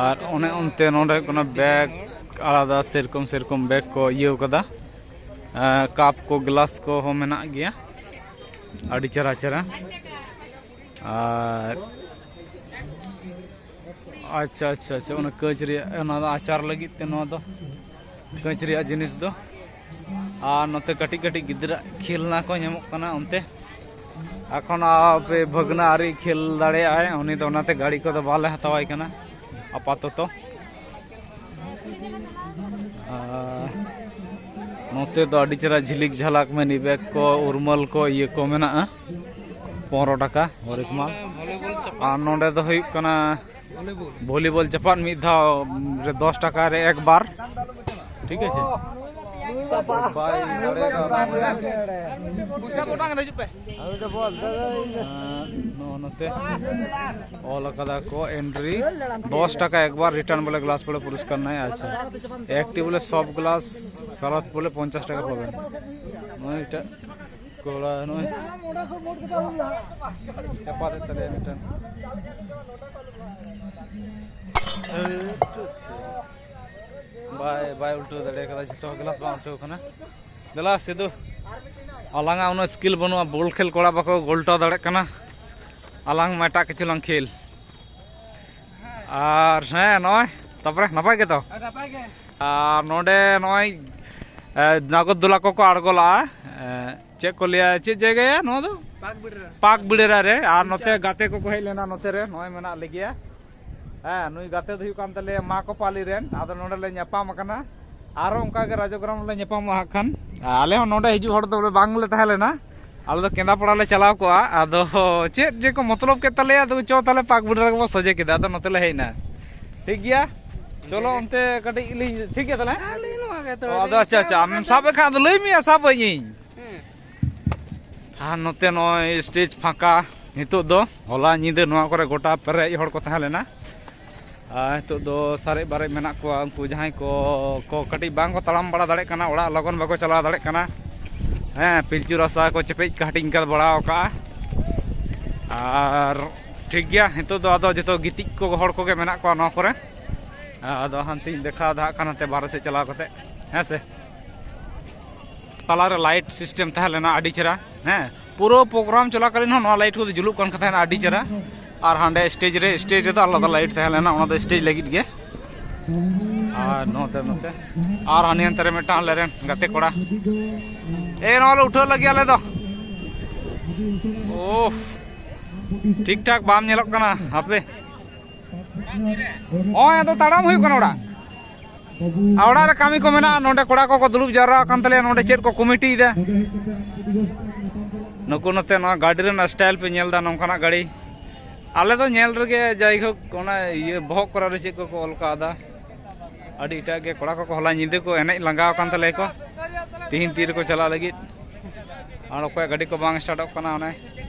ᱟᱨ ᱚᱱᱮ ᱚᱱᱛᱮ ᱱᱚᱰᱮ ᱦᱩᱭᱩᱜ ᱠᱟᱱᱟ ᱵᱮᱜᱽ, ᱟᱞᱟᱫᱟ ᱥᱮᱨᱚᱠᱚᱢ ᱥᱮᱨᱚᱠᱚᱢ ᱵᱮᱜᱽ ᱠᱚ ᱤᱭᱟᱹᱣ ᱠᱟᱫᱟ᱾ ᱟᱨ ᱠᱟᱯ ᱠᱚ, ᱜᱞᱟᱥ ᱠᱚᱦᱚᱸ ᱢᱮᱱᱟᱜ ᱜᱮᱭᱟ, ᱟᱹᱰᱤ ᱪᱮᱦᱨᱟ ᱪᱮᱦᱨᱟ᱾ ᱟᱨ ᱟᱪᱪᱷᱟ, ᱟᱪᱪᱷᱟ, ᱟᱪᱪᱷᱟ, ᱚᱱᱟ ᱠᱟᱹᱪ ᱨᱮᱭᱟᱜ, ᱚᱱᱟ ᱫᱚ ᱟᱪᱟᱨ ᱞᱟᱹᱜᱤᱫ ᱛᱮ ᱱᱚᱣᱟ ᱫᱚ, ᱠᱟᱹᱪ ᱨᱮᱭᱟᱜ ᱡᱤᱱᱤᱥ ᱫᱚ᱾ ᱟᱨ ᱱᱚᱛᱮ ᱠᱟᱹᱴᱤᱡ ᱠᱟᱹᱴᱤᱡ ᱜᱤᱫᱽᱨᱟᱹ ᱠᱷᱮᱞᱱᱟ ᱠᱚ ᱧᱟᱢᱚᱜ ᱠᱟᱱᱟ ᱚᱱᱛᱮ᱾ ᱮᱠᱷᱚᱱ ᱟᱯᱮ ᱵᱷᱟᱹᱜᱽᱱᱟᱹ ᱟᱹᱣᱨᱤ ᱠᱷᱮᱞ ᱫᱟᱲᱮᱭᱟᱜᱼᱟᱭ, ᱩᱱᱤ ᱫᱚ ᱚᱱᱟᱛᱮ ᱜᱟᱹᱲᱤ ᱠᱚᱫᱚ ᱵᱟᱞᱮ ᱦᱟᱛᱟᱣᱟᱭ ᱠᱟᱱᱟ ᱟᱯᱟᱛᱚᱛᱚ᱾ ᱟᱨ ᱱᱚᱛᱮ ᱫᱚ ᱟᱹᱰᱤ ᱪᱮᱦᱨᱟ ᱡᱷᱤᱞᱤᱠ ᱡᱷᱟᱞᱟᱠ ᱢᱮᱱᱤ ᱵᱮᱜᱽ ᱠᱚ, ᱩᱨᱢᱟᱹᱞ ᱠᱚ, ᱤᱭᱟᱹ ᱠᱚ ᱢᱮᱱᱟᱜᱼᱟ, ᱯᱚᱱᱨᱚ ᱴᱟᱠᱟ ᱦᱚᱨᱮᱠ ᱢᱟᱞ᱾ ᱟᱨ ᱱᱚᱰᱮ ᱫᱚ ᱦᱩᱭᱩᱜ ᱠᱟᱱᱟ ᱵᱷᱚᱞᱤᱵᱚᱞ ᱪᱟᱯᱟᱫ, ᱢᱤᱫ ᱫᱷᱟᱣ ᱨᱮ ᱫᱚᱥ ᱴᱟᱠᱟ ᱨᱮ ᱮᱠ ᱵᱟᱨ᱾ ᱴᱷᱤᱠ ᱟᱪᱷᱮ, ᱵᱟᱭ ᱫᱟᱲᱮᱭᱟᱜᱼᱟ᱾ ᱯᱚᱭᱥᱟ ᱠᱚ ᱚᱴᱟᱝ ᱠᱟᱱᱟ, ᱦᱤᱡᱩᱜ ᱯᱮ᱾ ᱟᱨ ᱱᱚᱜᱼᱚ ᱱᱚᱛᱮ ᱚᱞ ᱟᱠᱟᱫᱟ ᱠᱚ ᱮᱱᱴᱨᱤ ᱫᱚᱥ ᱴᱟᱠᱟ ᱮᱠ ᱵᱟᱨ, ᱨᱤᱴᱟᱨᱱ ᱵᱚᱞᱮ ᱜᱞᱟᱥ ᱯᱚᱲᱮ ᱯᱩᱨᱚᱥᱠᱟᱨ ᱱᱟᱭ᱾ ᱟᱪᱪᱷᱟ, ᱮᱠᱴᱤ ᱵᱚᱞᱮ ᱥᱚᱯ ᱜᱞᱟᱥ, ᱯᱷᱮᱨᱚᱛ ᱵᱚᱞᱮ ᱯᱚᱧᱪᱟᱥ ᱴᱟᱠᱟ ᱯᱟᱵᱮᱱ᱾ ᱱᱚᱜᱼᱚᱭ ᱮᱴᱟᱜ ᱠᱚᱲᱟ ᱱᱚᱜᱼᱚᱭ ᱪᱟᱯᱟᱫ ᱮᱫ ᱛᱟᱞᱮᱭᱟ ᱢᱤᱫᱴᱟᱝ᱾ ᱩᱞᱴᱟᱹᱣ ᱫᱟᱲᱮ ᱠᱟᱫᱟ, ᱡᱷᱚᱛᱚ ᱜᱞᱟᱥ ᱵᱟᱝ ᱩᱞᱴᱟᱹᱣ ᱠᱟᱱᱟ᱾ ᱫᱮᱞᱟ ᱥᱤᱫᱩ, ᱟᱞᱟᱝᱟᱜ ᱩᱱᱟᱹᱜ ᱥᱠᱤᱞ ᱵᱟᱹᱱᱩᱜᱼᱟ, ᱵᱚᱞ ᱠᱷᱮᱞ ᱠᱚᱲᱟ ᱵᱟᱠᱚ ᱜᱳᱞᱴᱟᱣ ᱫᱟᱲᱮᱭᱟᱜ ᱠᱟᱱᱟ, ᱟᱞᱟᱝ ᱢᱟ ᱮᱴᱟᱜ ᱠᱤᱪᱷᱩ ᱞᱟᱝ ᱠᱷᱮᱞ᱾ ᱟᱨ ᱦᱮᱸ, ᱱᱚᱜᱼᱚᱭ ᱛᱟᱯᱚᱨᱮ ᱱᱟᱯᱟᱭ ᱜᱮᱛᱚ? ᱟᱨ ᱱᱚᱰᱮ ᱱᱚᱜᱼᱚᱭ ᱮ, ᱱᱟᱜᱚᱨᱫᱚᱞᱟ ᱠᱚᱠᱚ ᱟᱬᱜᱚ ᱞᱟᱜᱼᱟ᱾ ᱮ, ᱪᱮᱫ ᱠᱚ ᱞᱟᱹᱭᱟ, ᱪᱮᱫ ᱡᱟᱭᱜᱟᱭᱟ ᱱᱚᱣᱟ ᱫᱚ? ᱯᱟᱠ ᱵᱤᱲᱨᱟ᱾ ᱯᱟᱠ ᱵᱤᱲᱨᱟ ᱨᱮ᱾ ᱟᱨ ᱱᱚᱛᱮ ᱜᱟᱛᱮ ᱠᱚᱠᱚ ᱦᱮᱡ ᱞᱮᱱᱟ, ᱱᱚᱛᱮ ᱨᱮ ᱱᱚᱜᱼᱚᱭ ᱢᱮᱱᱟᱜ ᱞᱮᱜᱮᱭᱟ᱾ ᱦᱮᱸ, ᱱᱩᱭ ᱜᱟᱛᱮ ᱫᱚ ᱦᱩᱭᱩᱜ ᱠᱟᱱ ᱛᱟᱞᱮᱭᱟ ᱢᱟᱠᱚᱯᱟᱞᱤ ᱨᱮᱱ᱾ ᱟᱫᱚ ᱱᱚᱰᱮ ᱞᱮ ᱧᱟᱯᱟᱢ ᱟᱠᱟᱱᱟ᱾ ᱟᱨᱚ ᱚᱱᱠᱟ ᱜᱮ ᱨᱟᱡᱚᱜᱨᱟᱢ ᱨᱮᱞᱮ ᱧᱟᱯᱟᱢᱚᱜᱼᱟ ᱦᱟᱸᱜ ᱠᱷᱟᱱ᱾ ᱟᱞᱮ ᱦᱚᱸ ᱱᱚᱰᱮ ᱦᱤᱡᱩᱜ ᱦᱚᱲ ᱫᱚ ᱵᱟᱝᱞᱮ ᱛᱟᱦᱮᱸ ᱞᱮᱱᱟ, ᱟᱞᱮ ᱫᱚ ᱠᱮᱸᱫᱟᱯᱟᱲᱟ ᱞᱮ ᱪᱟᱞᱟᱣ ᱠᱚᱜᱼᱟ᱾ ᱟᱫᱚ ᱪᱮᱫ ᱡᱮ ᱠᱚ ᱢᱚᱛᱞᱚᱵ ᱠᱮᱫ ᱛᱟᱞᱮᱭᱟ, ᱟᱫᱚ ᱪᱚ ᱛᱟᱦᱞᱮ ᱯᱟᱠ ᱵᱤᱲᱨᱟ ᱨᱮᱜᱮ ᱵᱚ ᱥᱚᱡᱷᱮ ᱠᱮᱫᱟ᱾ ᱟᱫᱚ ᱱᱚᱛᱮ ᱞᱮ ᱦᱮᱡ ᱮᱱᱟ᱾ ᱴᱷᱤᱠ ᱜᱮᱭᱟ, ᱪᱚᱞᱚ ᱚᱱᱛᱮ ᱠᱟᱹᱴᱤᱡ ᱞᱤᱧ, ᱴᱷᱤᱠ ᱜᱮᱭᱟ ᱛᱟᱦᱞᱮ? ᱟᱞᱮ ᱱᱚᱣᱟ ᱜᱮ ᱛᱚ, ᱚ, ᱟᱫᱚ ᱟᱪᱪᱷᱟ, ᱟᱪᱪᱷᱟ, ᱟᱢᱮᱢ ᱥᱟᱵ ᱮᱫ ᱠᱷᱟᱱ ᱟᱫᱚ ᱞᱟᱹᱭ ᱢᱮᱭᱟ, ᱥᱟᱵ ᱟᱹᱧ ᱤᱧ᱾ ᱦᱮᱸ᱾ ᱟᱨ ᱱᱚᱛᱮ ᱱᱚᱜᱼᱚᱭ ᱥᱴᱮᱡᱽ ᱯᱷᱟᱸᱠᱟ ᱱᱤᱛᱚᱜ ᱫᱚ᱾ ᱦᱚᱞᱟ ᱧᱤᱫᱟᱹ ᱱᱚᱣᱟ ᱠᱚᱨᱮ ᱜᱚᱴᱟ ᱯᱮᱨᱮᱡ ᱦᱚᱲ ᱠᱚ ᱛᱟᱦᱮᱸ ᱞᱮᱱᱟ᱾ ᱟᱨ ᱱᱤᱛᱚᱜ ᱫᱚ ᱥᱟᱨᱮᱡ ᱵᱟᱨᱮᱡ ᱢᱮᱱᱟᱜ ᱠᱚᱣᱟ᱾ ᱩᱱᱠᱩ ᱡᱟᱦᱟᱸᱭ ᱠᱚ, ᱠᱚ ᱠᱟᱹᱴᱤᱡ ᱵᱟᱝ ᱠᱚ ᱛᱟᱲᱟᱢ ᱵᱟᱲᱟ ᱫᱟᱲᱮᱭᱟᱜ ᱠᱟᱱᱟ, ᱚᱲᱟᱜ ᱞᱚᱜᱚᱱ ᱵᱟᱠᱚ ᱪᱟᱞᱟᱣ ᱫᱟᱲᱮᱭᱟᱜ ᱠᱟᱱᱟ, ᱦᱮᱸ, ᱯᱤᱞᱪᱩ ᱨᱟᱥᱛᱟ ᱠᱚ ᱪᱮᱯᱮᱡ ᱦᱟᱹᱴᱤᱧ ᱠᱟᱫ ᱵᱟᱲᱟ ᱟᱠᱟᱜᱼᱟ᱾ ᱟᱨ ᱴᱷᱤᱠ ᱜᱮᱭᱟ, ᱱᱤᱛᱚᱜ ᱫᱚ ᱟᱫᱚ ᱡᱚᱛᱚ ᱜᱤᱛᱤᱡ ᱠᱚ ᱦᱚᱲ ᱠᱚᱜᱮ ᱢᱮᱱᱟᱜ ᱠᱚᱣᱟ ᱱᱚᱣᱟ ᱠᱚᱨᱮ᱾ ᱟᱫᱚ ᱦᱟᱱᱛᱮᱧ ᱫᱮᱠᱷᱟᱣ ᱫᱟ ᱦᱟᱸᱜ ᱠᱷᱟᱱ, ᱦᱟᱱᱛᱮ ᱵᱟᱦᱨᱮ ᱥᱮᱫ ᱪᱟᱞᱟᱣ ᱠᱟᱛᱮ, ᱦᱮᱸ ᱥᱮ᱾ ᱛᱟᱞᱟᱨᱮ ᱞᱟᱭᱤᱴ ᱥᱤᱥᱴᱮᱢ ᱛᱟᱦᱮᱸ ᱞᱮᱱᱟ, ᱟᱹᱰᱤ ᱪᱮᱦᱨᱟ᱾ ᱦᱮᱸ, ᱯᱩᱨᱟᱹ ᱯᱨᱳᱜᱨᱟᱢ ᱪᱚᱞᱟᱠᱟᱞᱤᱱ ᱦᱚᱸ ᱱᱚᱣᱟ ᱞᱟᱭᱤᱴ ᱠᱚᱫᱚ ᱡᱩᱞᱩᱜ ᱠᱟᱱ ᱠᱟᱱ ᱛᱟᱦᱮᱱᱟ, ᱟᱹᱰᱤ ᱪᱮᱦᱨᱟ᱾ ᱟᱨ ᱦᱟᱸᱰᱮ ᱥᱴᱮᱡᱽ ᱨᱮ, ᱥᱴᱮᱡᱽ ᱨᱮᱫᱚ ᱟᱞᱟᱫᱟ ᱞᱟᱭᱤᱴ ᱛᱟᱦᱮᱸ ᱞᱮᱱᱟ, ᱚᱱᱟ ᱫᱚ ᱥᱴᱮᱡᱽ ᱞᱟᱹᱜᱤᱫ ᱜᱮ᱾ ᱟᱨ ᱱᱚᱛᱮ, ᱱᱚᱛᱮ ᱟᱨ ᱦᱟᱱᱮ ᱦᱟᱱᱛᱮ ᱨᱮ ᱢᱤᱫᱴᱟᱝ ᱟᱞᱮᱨᱮᱱ ᱜᱟᱛᱮ ᱠᱚᱲᱟ᱾ ᱮ, ᱱᱚᱣᱟ ᱞᱮ ᱩᱴᱷᱟᱹᱣ ᱞᱟᱹᱜᱤᱫ ᱟᱞᱮ ᱫᱚ᱾ ᱳᱯᱷ, ᱴᱷᱤᱠ ᱴᱷᱟᱠ ᱵᱟᱢ ᱧᱮᱞᱚᱜ ᱠᱟᱱᱟ᱾ ᱦᱟᱯᱮ, ᱱᱚᱜᱼᱚᱭ ᱟᱫᱚ ᱛᱟᱲᱟᱢ ᱦᱩᱭᱩᱜ ᱠᱟᱱᱟ ᱚᱲᱟᱜ᱾ ᱟᱨ ᱚᱲᱟᱜ ᱨᱮ ᱠᱟᱹᱢᱤ ᱠᱚ ᱢᱮᱱᱟᱜᱼᱟ᱾ ᱱᱚᱰᱮ ᱠᱚᱲᱟ ᱠᱚᱠᱚ ᱫᱩᱲᱩᱵ ᱡᱟᱣᱨᱟ ᱟᱠᱟᱱ ᱛᱟᱞᱮᱭᱟ, ᱱᱚᱰᱮ ᱪᱮᱫ ᱠᱚ ᱠᱚᱢᱤᱴᱤᱭᱮᱫᱟ᱾ ᱱᱩᱠᱩ ᱱᱚᱛᱮ ᱱᱚᱣᱟ ᱜᱟᱹᱰᱤ ᱨᱮᱱᱟᱜ ᱥᱴᱟᱭᱤᱞ ᱯᱮ ᱧᱮᱞ ᱮᱫᱟ, ᱱᱚᱝᱠᱟᱱᱟᱜ ᱜᱟᱹᱰᱤ᱾ ᱟᱞᱮ ᱫᱚ ᱧᱮᱞ ᱨᱮᱜᱮ, ᱡᱟᱭᱦᱳᱠ, ᱚᱱᱟ ᱤᱭᱟᱹ ᱵᱚᱦᱚᱜ ᱠᱚᱨᱮ ᱟᱨᱚ ᱪᱮᱫ ᱠᱚᱠᱚ ᱚᱞ ᱠᱟᱣᱫᱟ᱾ ᱟᱹᱰᱤ ᱮᱴᱟᱜ ᱜᱮ᱾ ᱠᱚᱲᱟ ᱠᱚᱠᱚ ᱦᱚᱞᱟ ᱧᱤᱫᱟᱹ ᱠᱚ ᱮᱱᱮᱡ ᱞᱟᱸᱜᱟᱣ ᱟᱠᱟᱱ ᱛᱟᱞᱮᱭᱟ ᱠᱚ, ᱛᱤᱦᱤᱧ ᱛᱤ ᱨᱮᱠᱚ ᱪᱟᱞᱟᱜ ᱞᱟᱹᱜᱤᱫ᱾ ᱟᱨ ᱚᱠᱚᱭᱟᱜ ᱜᱟᱹᱰᱤ ᱠᱚ ᱵᱟᱝ ᱥᱴᱟᱨᱴᱚᱜ ᱠᱟᱱᱟ, ᱚᱱᱮ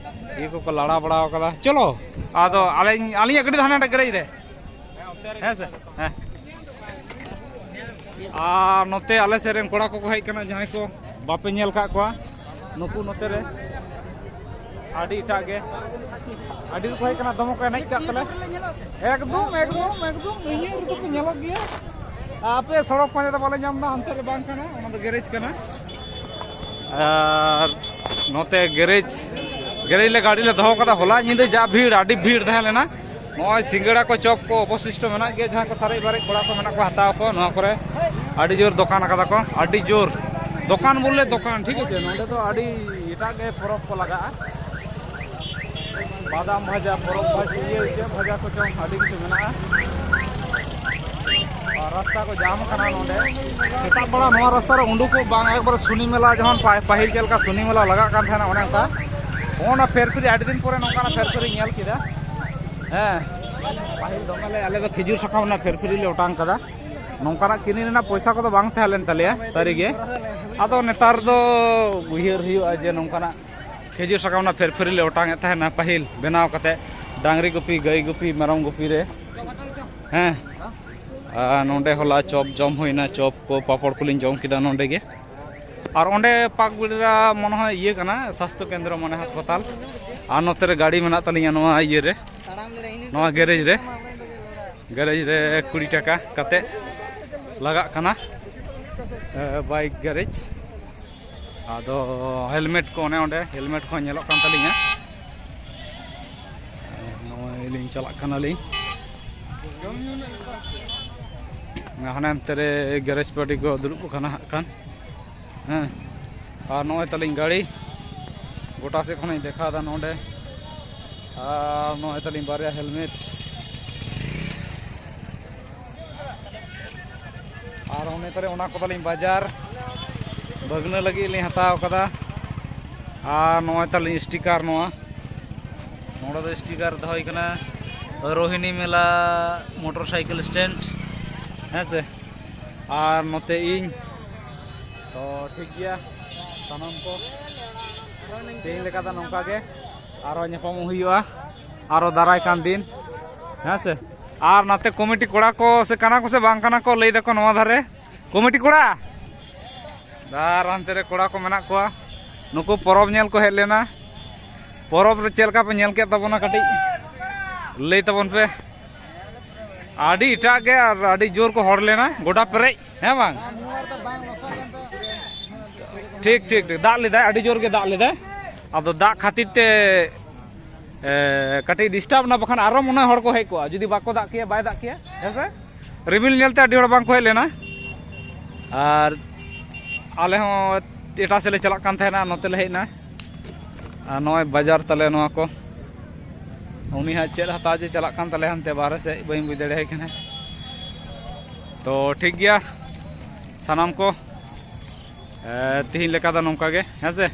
ᱤᱭᱟᱹ ᱠᱚᱠᱚ ᱞᱟᱲᱟ ᱵᱟᱲᱟᱣ ᱠᱟᱫᱟ᱾ ᱪᱚᱞᱚ, ᱟᱫᱚ ᱟᱹᱞᱤᱧ, ᱟᱹᱞᱤᱧᱟᱜ ᱜᱟᱹᱰᱤ ᱫᱚ ᱦᱟᱱᱮ ᱜᱮᱨᱮᱡᱽ ᱨᱮ᱾ ᱦᱮᱸ ᱥᱮ? ᱦᱮᱸ᱾ ᱟᱨ ᱱᱚᱛᱮ ᱟᱞᱮ ᱥᱮᱫ ᱨᱮᱱ ᱠᱚᱲᱟ ᱠᱚᱠᱚ ᱦᱮᱡ ᱠᱟᱱᱟ, ᱡᱟᱦᱟᱸᱭ ᱠᱚ ᱵᱟᱯᱮ ᱧᱮᱞ ᱟᱠᱟᱫ ᱠᱚᱣᱟ, ᱱᱩᱠᱩ ᱱᱚᱛᱮ ᱨᱮ ᱟᱹᱰᱤ ᱮᱴᱟᱜ ᱜᱮ, ᱟᱹᱰᱤ ᱠᱚ ᱦᱮᱡ ᱠᱟᱱᱟ, ᱫᱚᱢᱮ ᱠᱚ ᱮᱱᱮᱡ ᱠᱟᱜ ᱛᱟᱞᱮ᱾ ᱮᱠᱫᱚᱢ, ᱮᱠᱫᱚᱢ, ᱮᱠᱫᱚᱢ ᱤᱭᱟᱹ ᱨᱮᱫᱚ ᱠᱚ ᱧᱮᱞᱚᱜ ᱜᱮᱭᱟ᱾ ᱟᱯᱮ ᱥᱚᱲᱚᱠ ᱯᱟᱸᱡᱟ ᱫᱚ ᱵᱟᱞᱮ ᱧᱟᱢ ᱮᱫᱟ, ᱦᱟᱱᱛᱮ ᱨᱮ ᱵᱟᱝ ᱠᱟᱱᱟ, ᱚᱱᱟ ᱫᱚ ᱜᱮᱨᱮᱡᱽ ᱠᱟᱱᱟ᱾ ᱟᱨ ᱱᱚᱛᱮ ᱜᱮᱨᱮᱡᱽ, ᱜᱮᱨᱮᱡᱽ ᱞᱮ ᱜᱟᱹᱰᱤ ᱞᱮ ᱫᱚᱦᱚ ᱠᱟᱫᱟ᱾ ᱦᱚᱞᱟ ᱧᱤᱫᱟᱹ ᱡᱟ ᱵᱷᱤᱲ, ᱟᱹᱰᱤ ᱵᱷᱤᱲ ᱛᱟᱦᱮᱸ ᱞᱮᱱᱟ᱾ ᱱᱚᱜᱼᱚᱭ ᱥᱤᱸᱜᱟᱲᱟ ᱠᱚ, ᱪᱚᱯ ᱠᱚ ᱚᱵᱚᱥᱤᱥᱴᱚ ᱢᱮᱱᱟᱜ ᱜᱮᱭᱟ, ᱡᱟᱦᱟᱸ ᱠᱚ ᱥᱟᱨᱮᱡ ᱵᱟᱨᱮᱡ ᱠᱚᱲᱟ ᱠᱚ ᱢᱮᱱᱟᱜ ᱠᱚᱣᱟ, ᱦᱟᱛᱟᱣ ᱠᱚ ᱱᱚᱣᱟ ᱠᱚᱨᱮ᱾ ᱟᱹᱰᱤ ᱡᱳᱨ ᱫᱚᱠᱟᱱ ᱟᱠᱟᱫᱟ ᱠᱚ, ᱟᱹᱰᱤ ᱡᱳᱨ ᱫᱚᱠᱟᱱ ᱵᱚᱞᱮ ᱫᱚᱠᱟᱱ, ᱴᱷᱤᱠ ᱟᱪᱷᱮ᱾ ᱱᱚᱸᱰᱮ ᱫᱚ ᱟᱹᱰᱤ ᱮᱴᱟᱜ ᱜᱮ ᱯᱚᱨᱚᱵᱽ ᱠᱚ ᱞᱟᱜᱟᱜᱼᱟ᱾ ᱵᱟᱫᱟᱢ ᱵᱷᱟᱡᱟ, ᱯᱚᱨᱚᱵᱽ ᱵᱷᱟᱡᱟ, ᱤᱭᱟᱹ ᱪᱮᱫ ᱵᱷᱟᱡᱟ ᱠᱚᱪᱚᱝ, ᱟᱹᱰᱤ ᱠᱤᱪᱷᱩ ᱢᱮᱱᱟᱜᱼᱟ᱾ ᱟᱨ ᱨᱟᱥᱛᱟ ᱠᱚ ᱡᱟᱢ ᱠᱟᱱᱟ ᱱᱚᱰᱮ᱾ ᱥᱮᱛᱟᱜ ᱵᱮᱲᱟ ᱱᱚᱣᱟ ᱨᱟᱥᱛᱟ ᱨᱮ ᱩᱰᱩᱠᱚᱜ ᱵᱟᱝ, ᱮᱠᱵᱟᱨᱮ ᱥᱩᱱᱤ ᱢᱮᱞᱟ ᱡᱮᱢᱚᱱ ᱯᱟ-, ᱯᱟᱹᱦᱤᱞ ᱪᱮᱫ ᱞᱮᱠᱟ ᱥᱩᱱᱤ ᱢᱮᱞᱟ ᱞᱟᱜᱟᱜ ᱠᱟᱱ ᱛᱟᱦᱮᱱᱟ, ᱚᱱᱮ ᱚᱱᱠᱟ᱾ ᱚᱱᱟ ᱯᱷᱮᱨ ᱯᱷᱮᱨᱤ, ᱟᱹᱰᱤ ᱫᱤᱱ ᱯᱚᱨᱮ ᱱᱚᱝᱠᱟᱱᱟᱜ ᱯᱷᱮᱨ ᱯᱷᱮᱨᱤ ᱧᱮᱞ ᱠᱮᱫᱟ᱾ ᱦᱮᱸ, ᱯᱟᱹᱦᱤᱞ ᱫᱚᱢᱮ ᱞᱮ, ᱟᱞᱮ ᱫᱚ ᱠᱷᱤᱡᱩᱨ ᱥᱟᱠᱟᱢ ᱨᱮᱱᱟᱜ ᱯᱷᱮᱨ ᱯᱷᱮᱨᱤ ᱞᱮ ᱚᱴᱟᱝ ᱠᱟᱫᱟ᱾ ᱱᱚᱝᱠᱟᱱᱟᱜ ᱠᱤᱨᱤᱧ ᱨᱮᱱᱟᱜ ᱯᱚᱭᱥᱟ ᱠᱚᱫᱚ ᱵᱟᱝ ᱛᱟᱦᱮᱸ ᱞᱮᱱ ᱛᱟᱞᱮᱭᱟ, ᱥᱟᱹᱨᱤᱜᱮ᱾ ᱟᱫᱚ ᱱᱮᱛᱟᱨ ᱫᱚ ᱩᱭᱦᱟᱹᱨ ᱦᱩᱭᱩᱜᱼᱟ ᱡᱮ ᱱᱚᱝᱠᱟᱱᱟᱜ ᱠᱷᱤᱡᱩᱨ ᱥᱟᱠᱟᱢ ᱨᱮᱱᱟᱜ ᱯᱷᱮᱨ ᱯᱷᱮᱨᱤ ᱞᱮ ᱚᱴᱟᱝ ᱮᱫ ᱛᱟᱦᱮᱱᱟ ᱯᱟᱹᱦᱤᱞ, ᱵᱮᱱᱟᱣ ᱠᱟᱛᱮ, ᱰᱟᱝᱨᱤ ᱜᱩᱯᱤ, ᱜᱟᱹᱭ ᱜᱩᱯᱤ, ᱢᱮᱨᱚᱢ ᱜᱩᱯᱤ ᱨᱮ᱾ ᱦᱮᱸ, ᱟᱨ ᱱᱚᱸᱰᱮ ᱦᱚᱞᱟ ᱪᱚᱯ ᱡᱚᱢ ᱦᱩᱭᱱᱟ, ᱪᱚᱯ ᱠᱚ, ᱯᱟᱯᱚᱲ ᱠᱚᱞᱤᱧ ᱡᱚᱢ ᱠᱮᱫᱟ ᱱᱚᱸᱰᱮ ᱜᱮ᱾ ᱟᱨ ᱚᱸᱰᱮ ᱯᱟᱠᱵᱤᱲᱟ ᱢᱚᱱᱮ ᱦᱚᱭ ᱤᱭᱟᱹ ᱠᱟᱱᱟ, ᱥᱟᱥᱛᱷᱚ ᱠᱮᱱᱫᱨᱚ ᱢᱟᱱᱮ ᱦᱟᱥᱯᱟᱛᱟᱞ᱾ ᱟᱨ ᱱᱚᱛᱮ ᱨᱮ ᱜᱟᱹᱰᱤ ᱢᱮᱱᱟᱜ ᱛᱟᱹᱞᱤᱧᱟ ᱱᱚᱣᱟ ᱤᱭᱟᱹ ᱨᱮ, ᱱᱚᱣᱟ ᱜᱮᱨᱮᱡᱽ ᱨᱮ᱾ ᱜᱮᱨᱮᱡᱽ ᱨᱮ ᱠᱩᱲᱤ ᱴᱟᱠᱟ ᱠᱟᱛᱮ ᱞᱟᱜᱟᱜ ᱠᱟᱱᱟ, ᱮ, ᱵᱟᱭᱤᱠ ᱜᱮᱨᱮᱡᱽ᱾ ᱟᱫᱚ ᱦᱮᱞᱢᱮᱴ ᱠᱚ, ᱚᱱᱮ ᱚᱸᱰᱮ ᱦᱮᱞᱢᱮᱴ ᱠᱚᱦᱚᱸ ᱧᱮᱞᱚᱜ ᱠᱟᱱ ᱛᱟᱹᱞᱤᱧᱟ᱾ ᱱᱚᱜᱼᱚᱭ ᱞᱤᱧ ᱪᱟᱞᱟᱜ ᱠᱟᱱᱟᱞᱤᱧ᱾ ᱦᱟᱱᱮ ᱦᱟᱱᱛᱮ ᱨᱮ ᱜᱮᱨᱮᱡᱽ ᱯᱟᱨᱴᱤ ᱠᱚ ᱫᱩᱲᱩᱵ ᱟᱠᱟᱱᱟ ᱦᱟᱸᱜ ᱠᱷᱟᱱ᱾ ᱦᱮᱸ, ᱟᱨ ᱱᱚᱜᱼᱚᱭ ᱛᱟᱹᱞᱤᱧ ᱜᱟᱹᱲᱤ ᱜᱚᱴᱟ ᱥᱮᱫ ᱠᱷᱚᱱᱤᱧ ᱫᱮᱠᱷᱟᱣ ᱮᱫᱟ ᱱᱚᱰᱮ᱾ ᱟᱨ ᱱᱚᱜᱼᱚᱭ ᱛᱟᱹᱞᱤᱧ ᱵᱟᱨᱭᱟ ᱦᱮᱞᱢᱮᱴ᱾ ᱟᱨ ᱚᱱᱮ ᱛᱟᱞᱮ ᱚᱱᱟ ᱠᱚᱫᱚᱞᱤᱧ ᱵᱟᱡᱟᱨ ᱵᱷᱟᱹᱜᱽᱱᱟᱹ ᱞᱟᱹᱜᱤᱫ ᱞᱤᱧ ᱦᱟᱛᱟᱣ ᱠᱟᱫᱟ᱾ ᱟᱨ ᱱᱚᱜᱼᱚᱭ ᱛᱟᱞᱤᱧ ᱥᱴᱤᱠᱟᱨ ᱱᱚᱣᱟ, ᱱᱚᱰᱮ ᱫᱚ ᱥᱴᱤᱠᱟᱨ ᱫᱚᱦᱚᱭ ᱠᱟᱱᱟ ᱨᱳᱦᱤᱱᱤ ᱢᱮᱞᱟ ᱢᱚᱴᱚᱨ ᱥᱟᱭᱠᱮᱞ ᱥᱴᱮᱱᱰ, ᱦᱮᱸ ᱥᱮ᱾ ᱟᱨ ᱱᱚᱛᱮ ᱤᱧ᱾ ᱛᱚ ᱴᱷᱤᱠ ᱜᱮᱭᱟ, ᱥᱟᱱᱟᱢ ᱠᱚ ᱛᱮᱦᱮᱧ ᱞᱮᱠᱟ ᱫᱚ ᱱᱚᱝᱠᱟ ᱜᱮ, ᱟᱨᱚ ᱧᱟᱯᱟᱢᱚᱜ ᱦᱩᱭᱩᱜᱼᱟ ᱟᱨᱚ ᱫᱟᱨᱟᱭ ᱠᱟᱱ ᱫᱤᱱ, ᱦᱮᱸ ᱥᱮ᱾ ᱟᱨ ᱱᱟᱛᱮ ᱠᱚᱢᱤᱴᱤ ᱠᱚᱲᱟ ᱠᱚ ᱥᱮ ᱠᱟᱱᱟ ᱠᱚ ᱥᱮ ᱵᱟᱝ ᱠᱟᱱᱟ ᱠᱚ, ᱞᱟᱹᱭ ᱫᱟᱠᱚ ᱱᱚᱣᱟ ᱫᱷᱟᱨᱮ ᱠᱚᱢᱤᱴᱤ ᱠᱚᱲᱟ, ᱟᱨ ᱦᱟᱱᱛᱮ ᱨᱮ ᱠᱚᱲᱟ ᱠᱚ ᱢᱮᱱᱟᱜ ᱠᱚᱣᱟ᱾ ᱱᱩᱠᱩ ᱯᱚᱨᱚᱵᱽ ᱧᱮᱞ ᱠᱚ ᱦᱮᱡ ᱞᱮᱱᱟ᱾ ᱯᱚᱨᱚᱵᱽ ᱨᱮ ᱪᱮᱫ ᱞᱮᱠᱟ ᱯᱮ ᱧᱮᱞ ᱠᱮᱫ ᱛᱟᱵᱚᱱᱟ, ᱠᱟᱹᱴᱤᱡ ᱞᱟᱹᱭ ᱛᱟᱵᱚᱱ ᱯᱮ᱾ ᱟᱹᱰᱤ ᱮᱴᱟᱜ ᱜᱮ ᱟᱨ ᱟᱹᱰᱤ ᱡᱳᱨ ᱠᱚ ᱦᱚᱲ ᱞᱮᱱᱟ, ᱜᱚᱰᱟ ᱯᱮᱨᱮᱡ, ᱦᱮᱸ ᱵᱟᱝ? ᱴᱷᱤᱠ, ᱴᱷᱤᱠ, ᱴᱷᱤᱠ᱾ ᱫᱟᱜ ᱞᱮᱫᱟᱭ, ᱟᱹᱰᱤ ᱡᱳᱨ ᱜᱮ ᱫᱟᱜ ᱞᱮᱫᱟᱭ᱾ ᱟᱫᱚ ᱫᱟᱜ ᱠᱷᱟᱹᱛᱤᱨ ᱛᱮ, ᱮ, ᱠᱟᱹᱴᱤᱡ ᱰᱤᱥᱴᱟᱵᱽ ᱮᱱᱟ, ᱵᱟᱠᱷᱟᱱ ᱟᱨᱚ ᱢᱚᱱᱮ ᱦᱚᱲ ᱠᱚ ᱦᱮᱡ ᱠᱚᱜᱼᱟ, ᱡᱩᱫᱤ ᱵᱟᱠᱚ ᱫᱟᱜ ᱠᱮᱭᱟ, ᱵᱟᱭ ᱫᱟᱜ ᱠᱮᱭᱟ, ᱦᱮᱸ ᱥᱮ? ᱨᱤᱢᱤᱞ ᱧᱮᱞᱛᱮ ᱟᱹᱰᱤ ᱦᱚᱲ ᱵᱟᱝ ᱠᱚ ᱦᱮᱡ ᱞᱮᱱᱟ᱾ ᱟᱨ ᱟᱞᱮ ᱦᱚᱸ ᱮᱴᱟᱜ ᱥᱮᱫ ᱞᱮ ᱪᱟᱞᱟᱜ ᱠᱟᱱ ᱛᱟᱦᱮᱱᱟ, ᱱᱚᱛᱮ ᱞᱮ ᱦᱮᱡ ᱮᱱᱟ᱾ ᱟᱨ ᱱᱚᱜᱼᱚᱭ ᱵᱟᱡᱟᱨ ᱛᱟᱞᱮ ᱱᱚᱣᱟ ᱠᱚ᱾ ᱩᱱᱤ ᱦᱟᱸᱜ ᱪᱮᱫ ᱦᱟᱛᱟᱣ ᱡᱮ ᱪᱟᱞᱟᱜ ᱠᱟᱱ ᱛᱟᱞᱮᱭᱟ ᱦᱟᱱᱛᱮ ᱵᱟᱦᱨᱮ ᱥᱮᱫ, ᱵᱟᱹᱧ ᱵᱩᱡᱽ ᱫᱟᱲᱮᱭᱟᱭ ᱠᱟᱱᱟ᱾ ᱛᱚ ᱴᱷᱤᱠ ᱜᱮᱭᱟ, ᱥᱟᱱᱟᱢ ᱠᱚ, ᱮ, ᱛᱤᱦᱤᱧ ᱞᱮᱠᱟ ᱫᱚ ᱱᱚᱝᱠᱟ ᱜᱮ, ᱦᱮᱸ ᱥᱮ?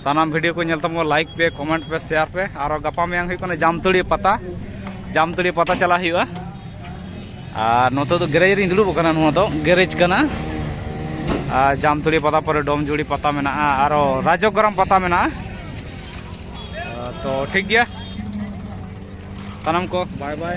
ᱥᱟᱱᱟᱢ ᱵᱷᱤᱰᱤᱭᱳ ᱠᱚ ᱧᱮᱞ ᱛᱟᱵᱚᱱ, ᱞᱟᱭᱤᱠ ᱯᱮ, ᱠᱚᱢᱮᱱᱴ ᱯᱮ, ᱥᱮᱭᱟᱨ ᱯᱮ᱾ ᱟᱨᱚ ᱜᱟᱯᱟ ᱢᱮᱭᱟᱝ ᱦᱩᱭᱩᱜ ᱠᱟᱱᱟ ᱡᱟᱢᱛᱟᱹᱲᱤᱭᱟᱹ ᱯᱟᱛᱟ, ᱡᱟᱢᱛᱟᱹᱲᱤᱭᱟᱹ ᱯᱟᱛᱟ ᱪᱟᱞᱟᱜ ᱦᱩᱭᱩᱜᱼᱟ᱾ ᱟᱨ ᱱᱚᱛᱮ ᱫᱚ ᱜᱮᱨᱮᱡᱽ ᱨᱤᱧ ᱫᱩᱲᱩᱵ ᱟᱠᱟᱱᱟ, ᱱᱚᱣᱟ ᱫᱚ ᱜᱮᱨᱮᱡᱽ ᱠᱟᱱᱟ᱾ ᱟᱨ ᱡᱟᱢᱛᱟᱹᱲᱤᱭᱟᱹ ᱯᱟᱛᱟ ᱯᱚᱨᱮ ᱰᱚᱢᱡᱩᱲᱤ ᱯᱟᱛᱟ ᱢᱮᱱᱟᱜᱼᱟ, ᱟᱨᱚ ᱨᱟᱡᱚᱜᱨᱟᱢ ᱯᱟᱛᱟ ᱢᱮᱱᱟᱜᱼᱟ᱾ ᱛᱚ ᱴᱷᱤᱠ ᱜᱮᱭᱟ, ᱥᱟᱱᱟᱢ ᱠᱚ ᱵᱟᱭ ᱵᱟᱭ᱾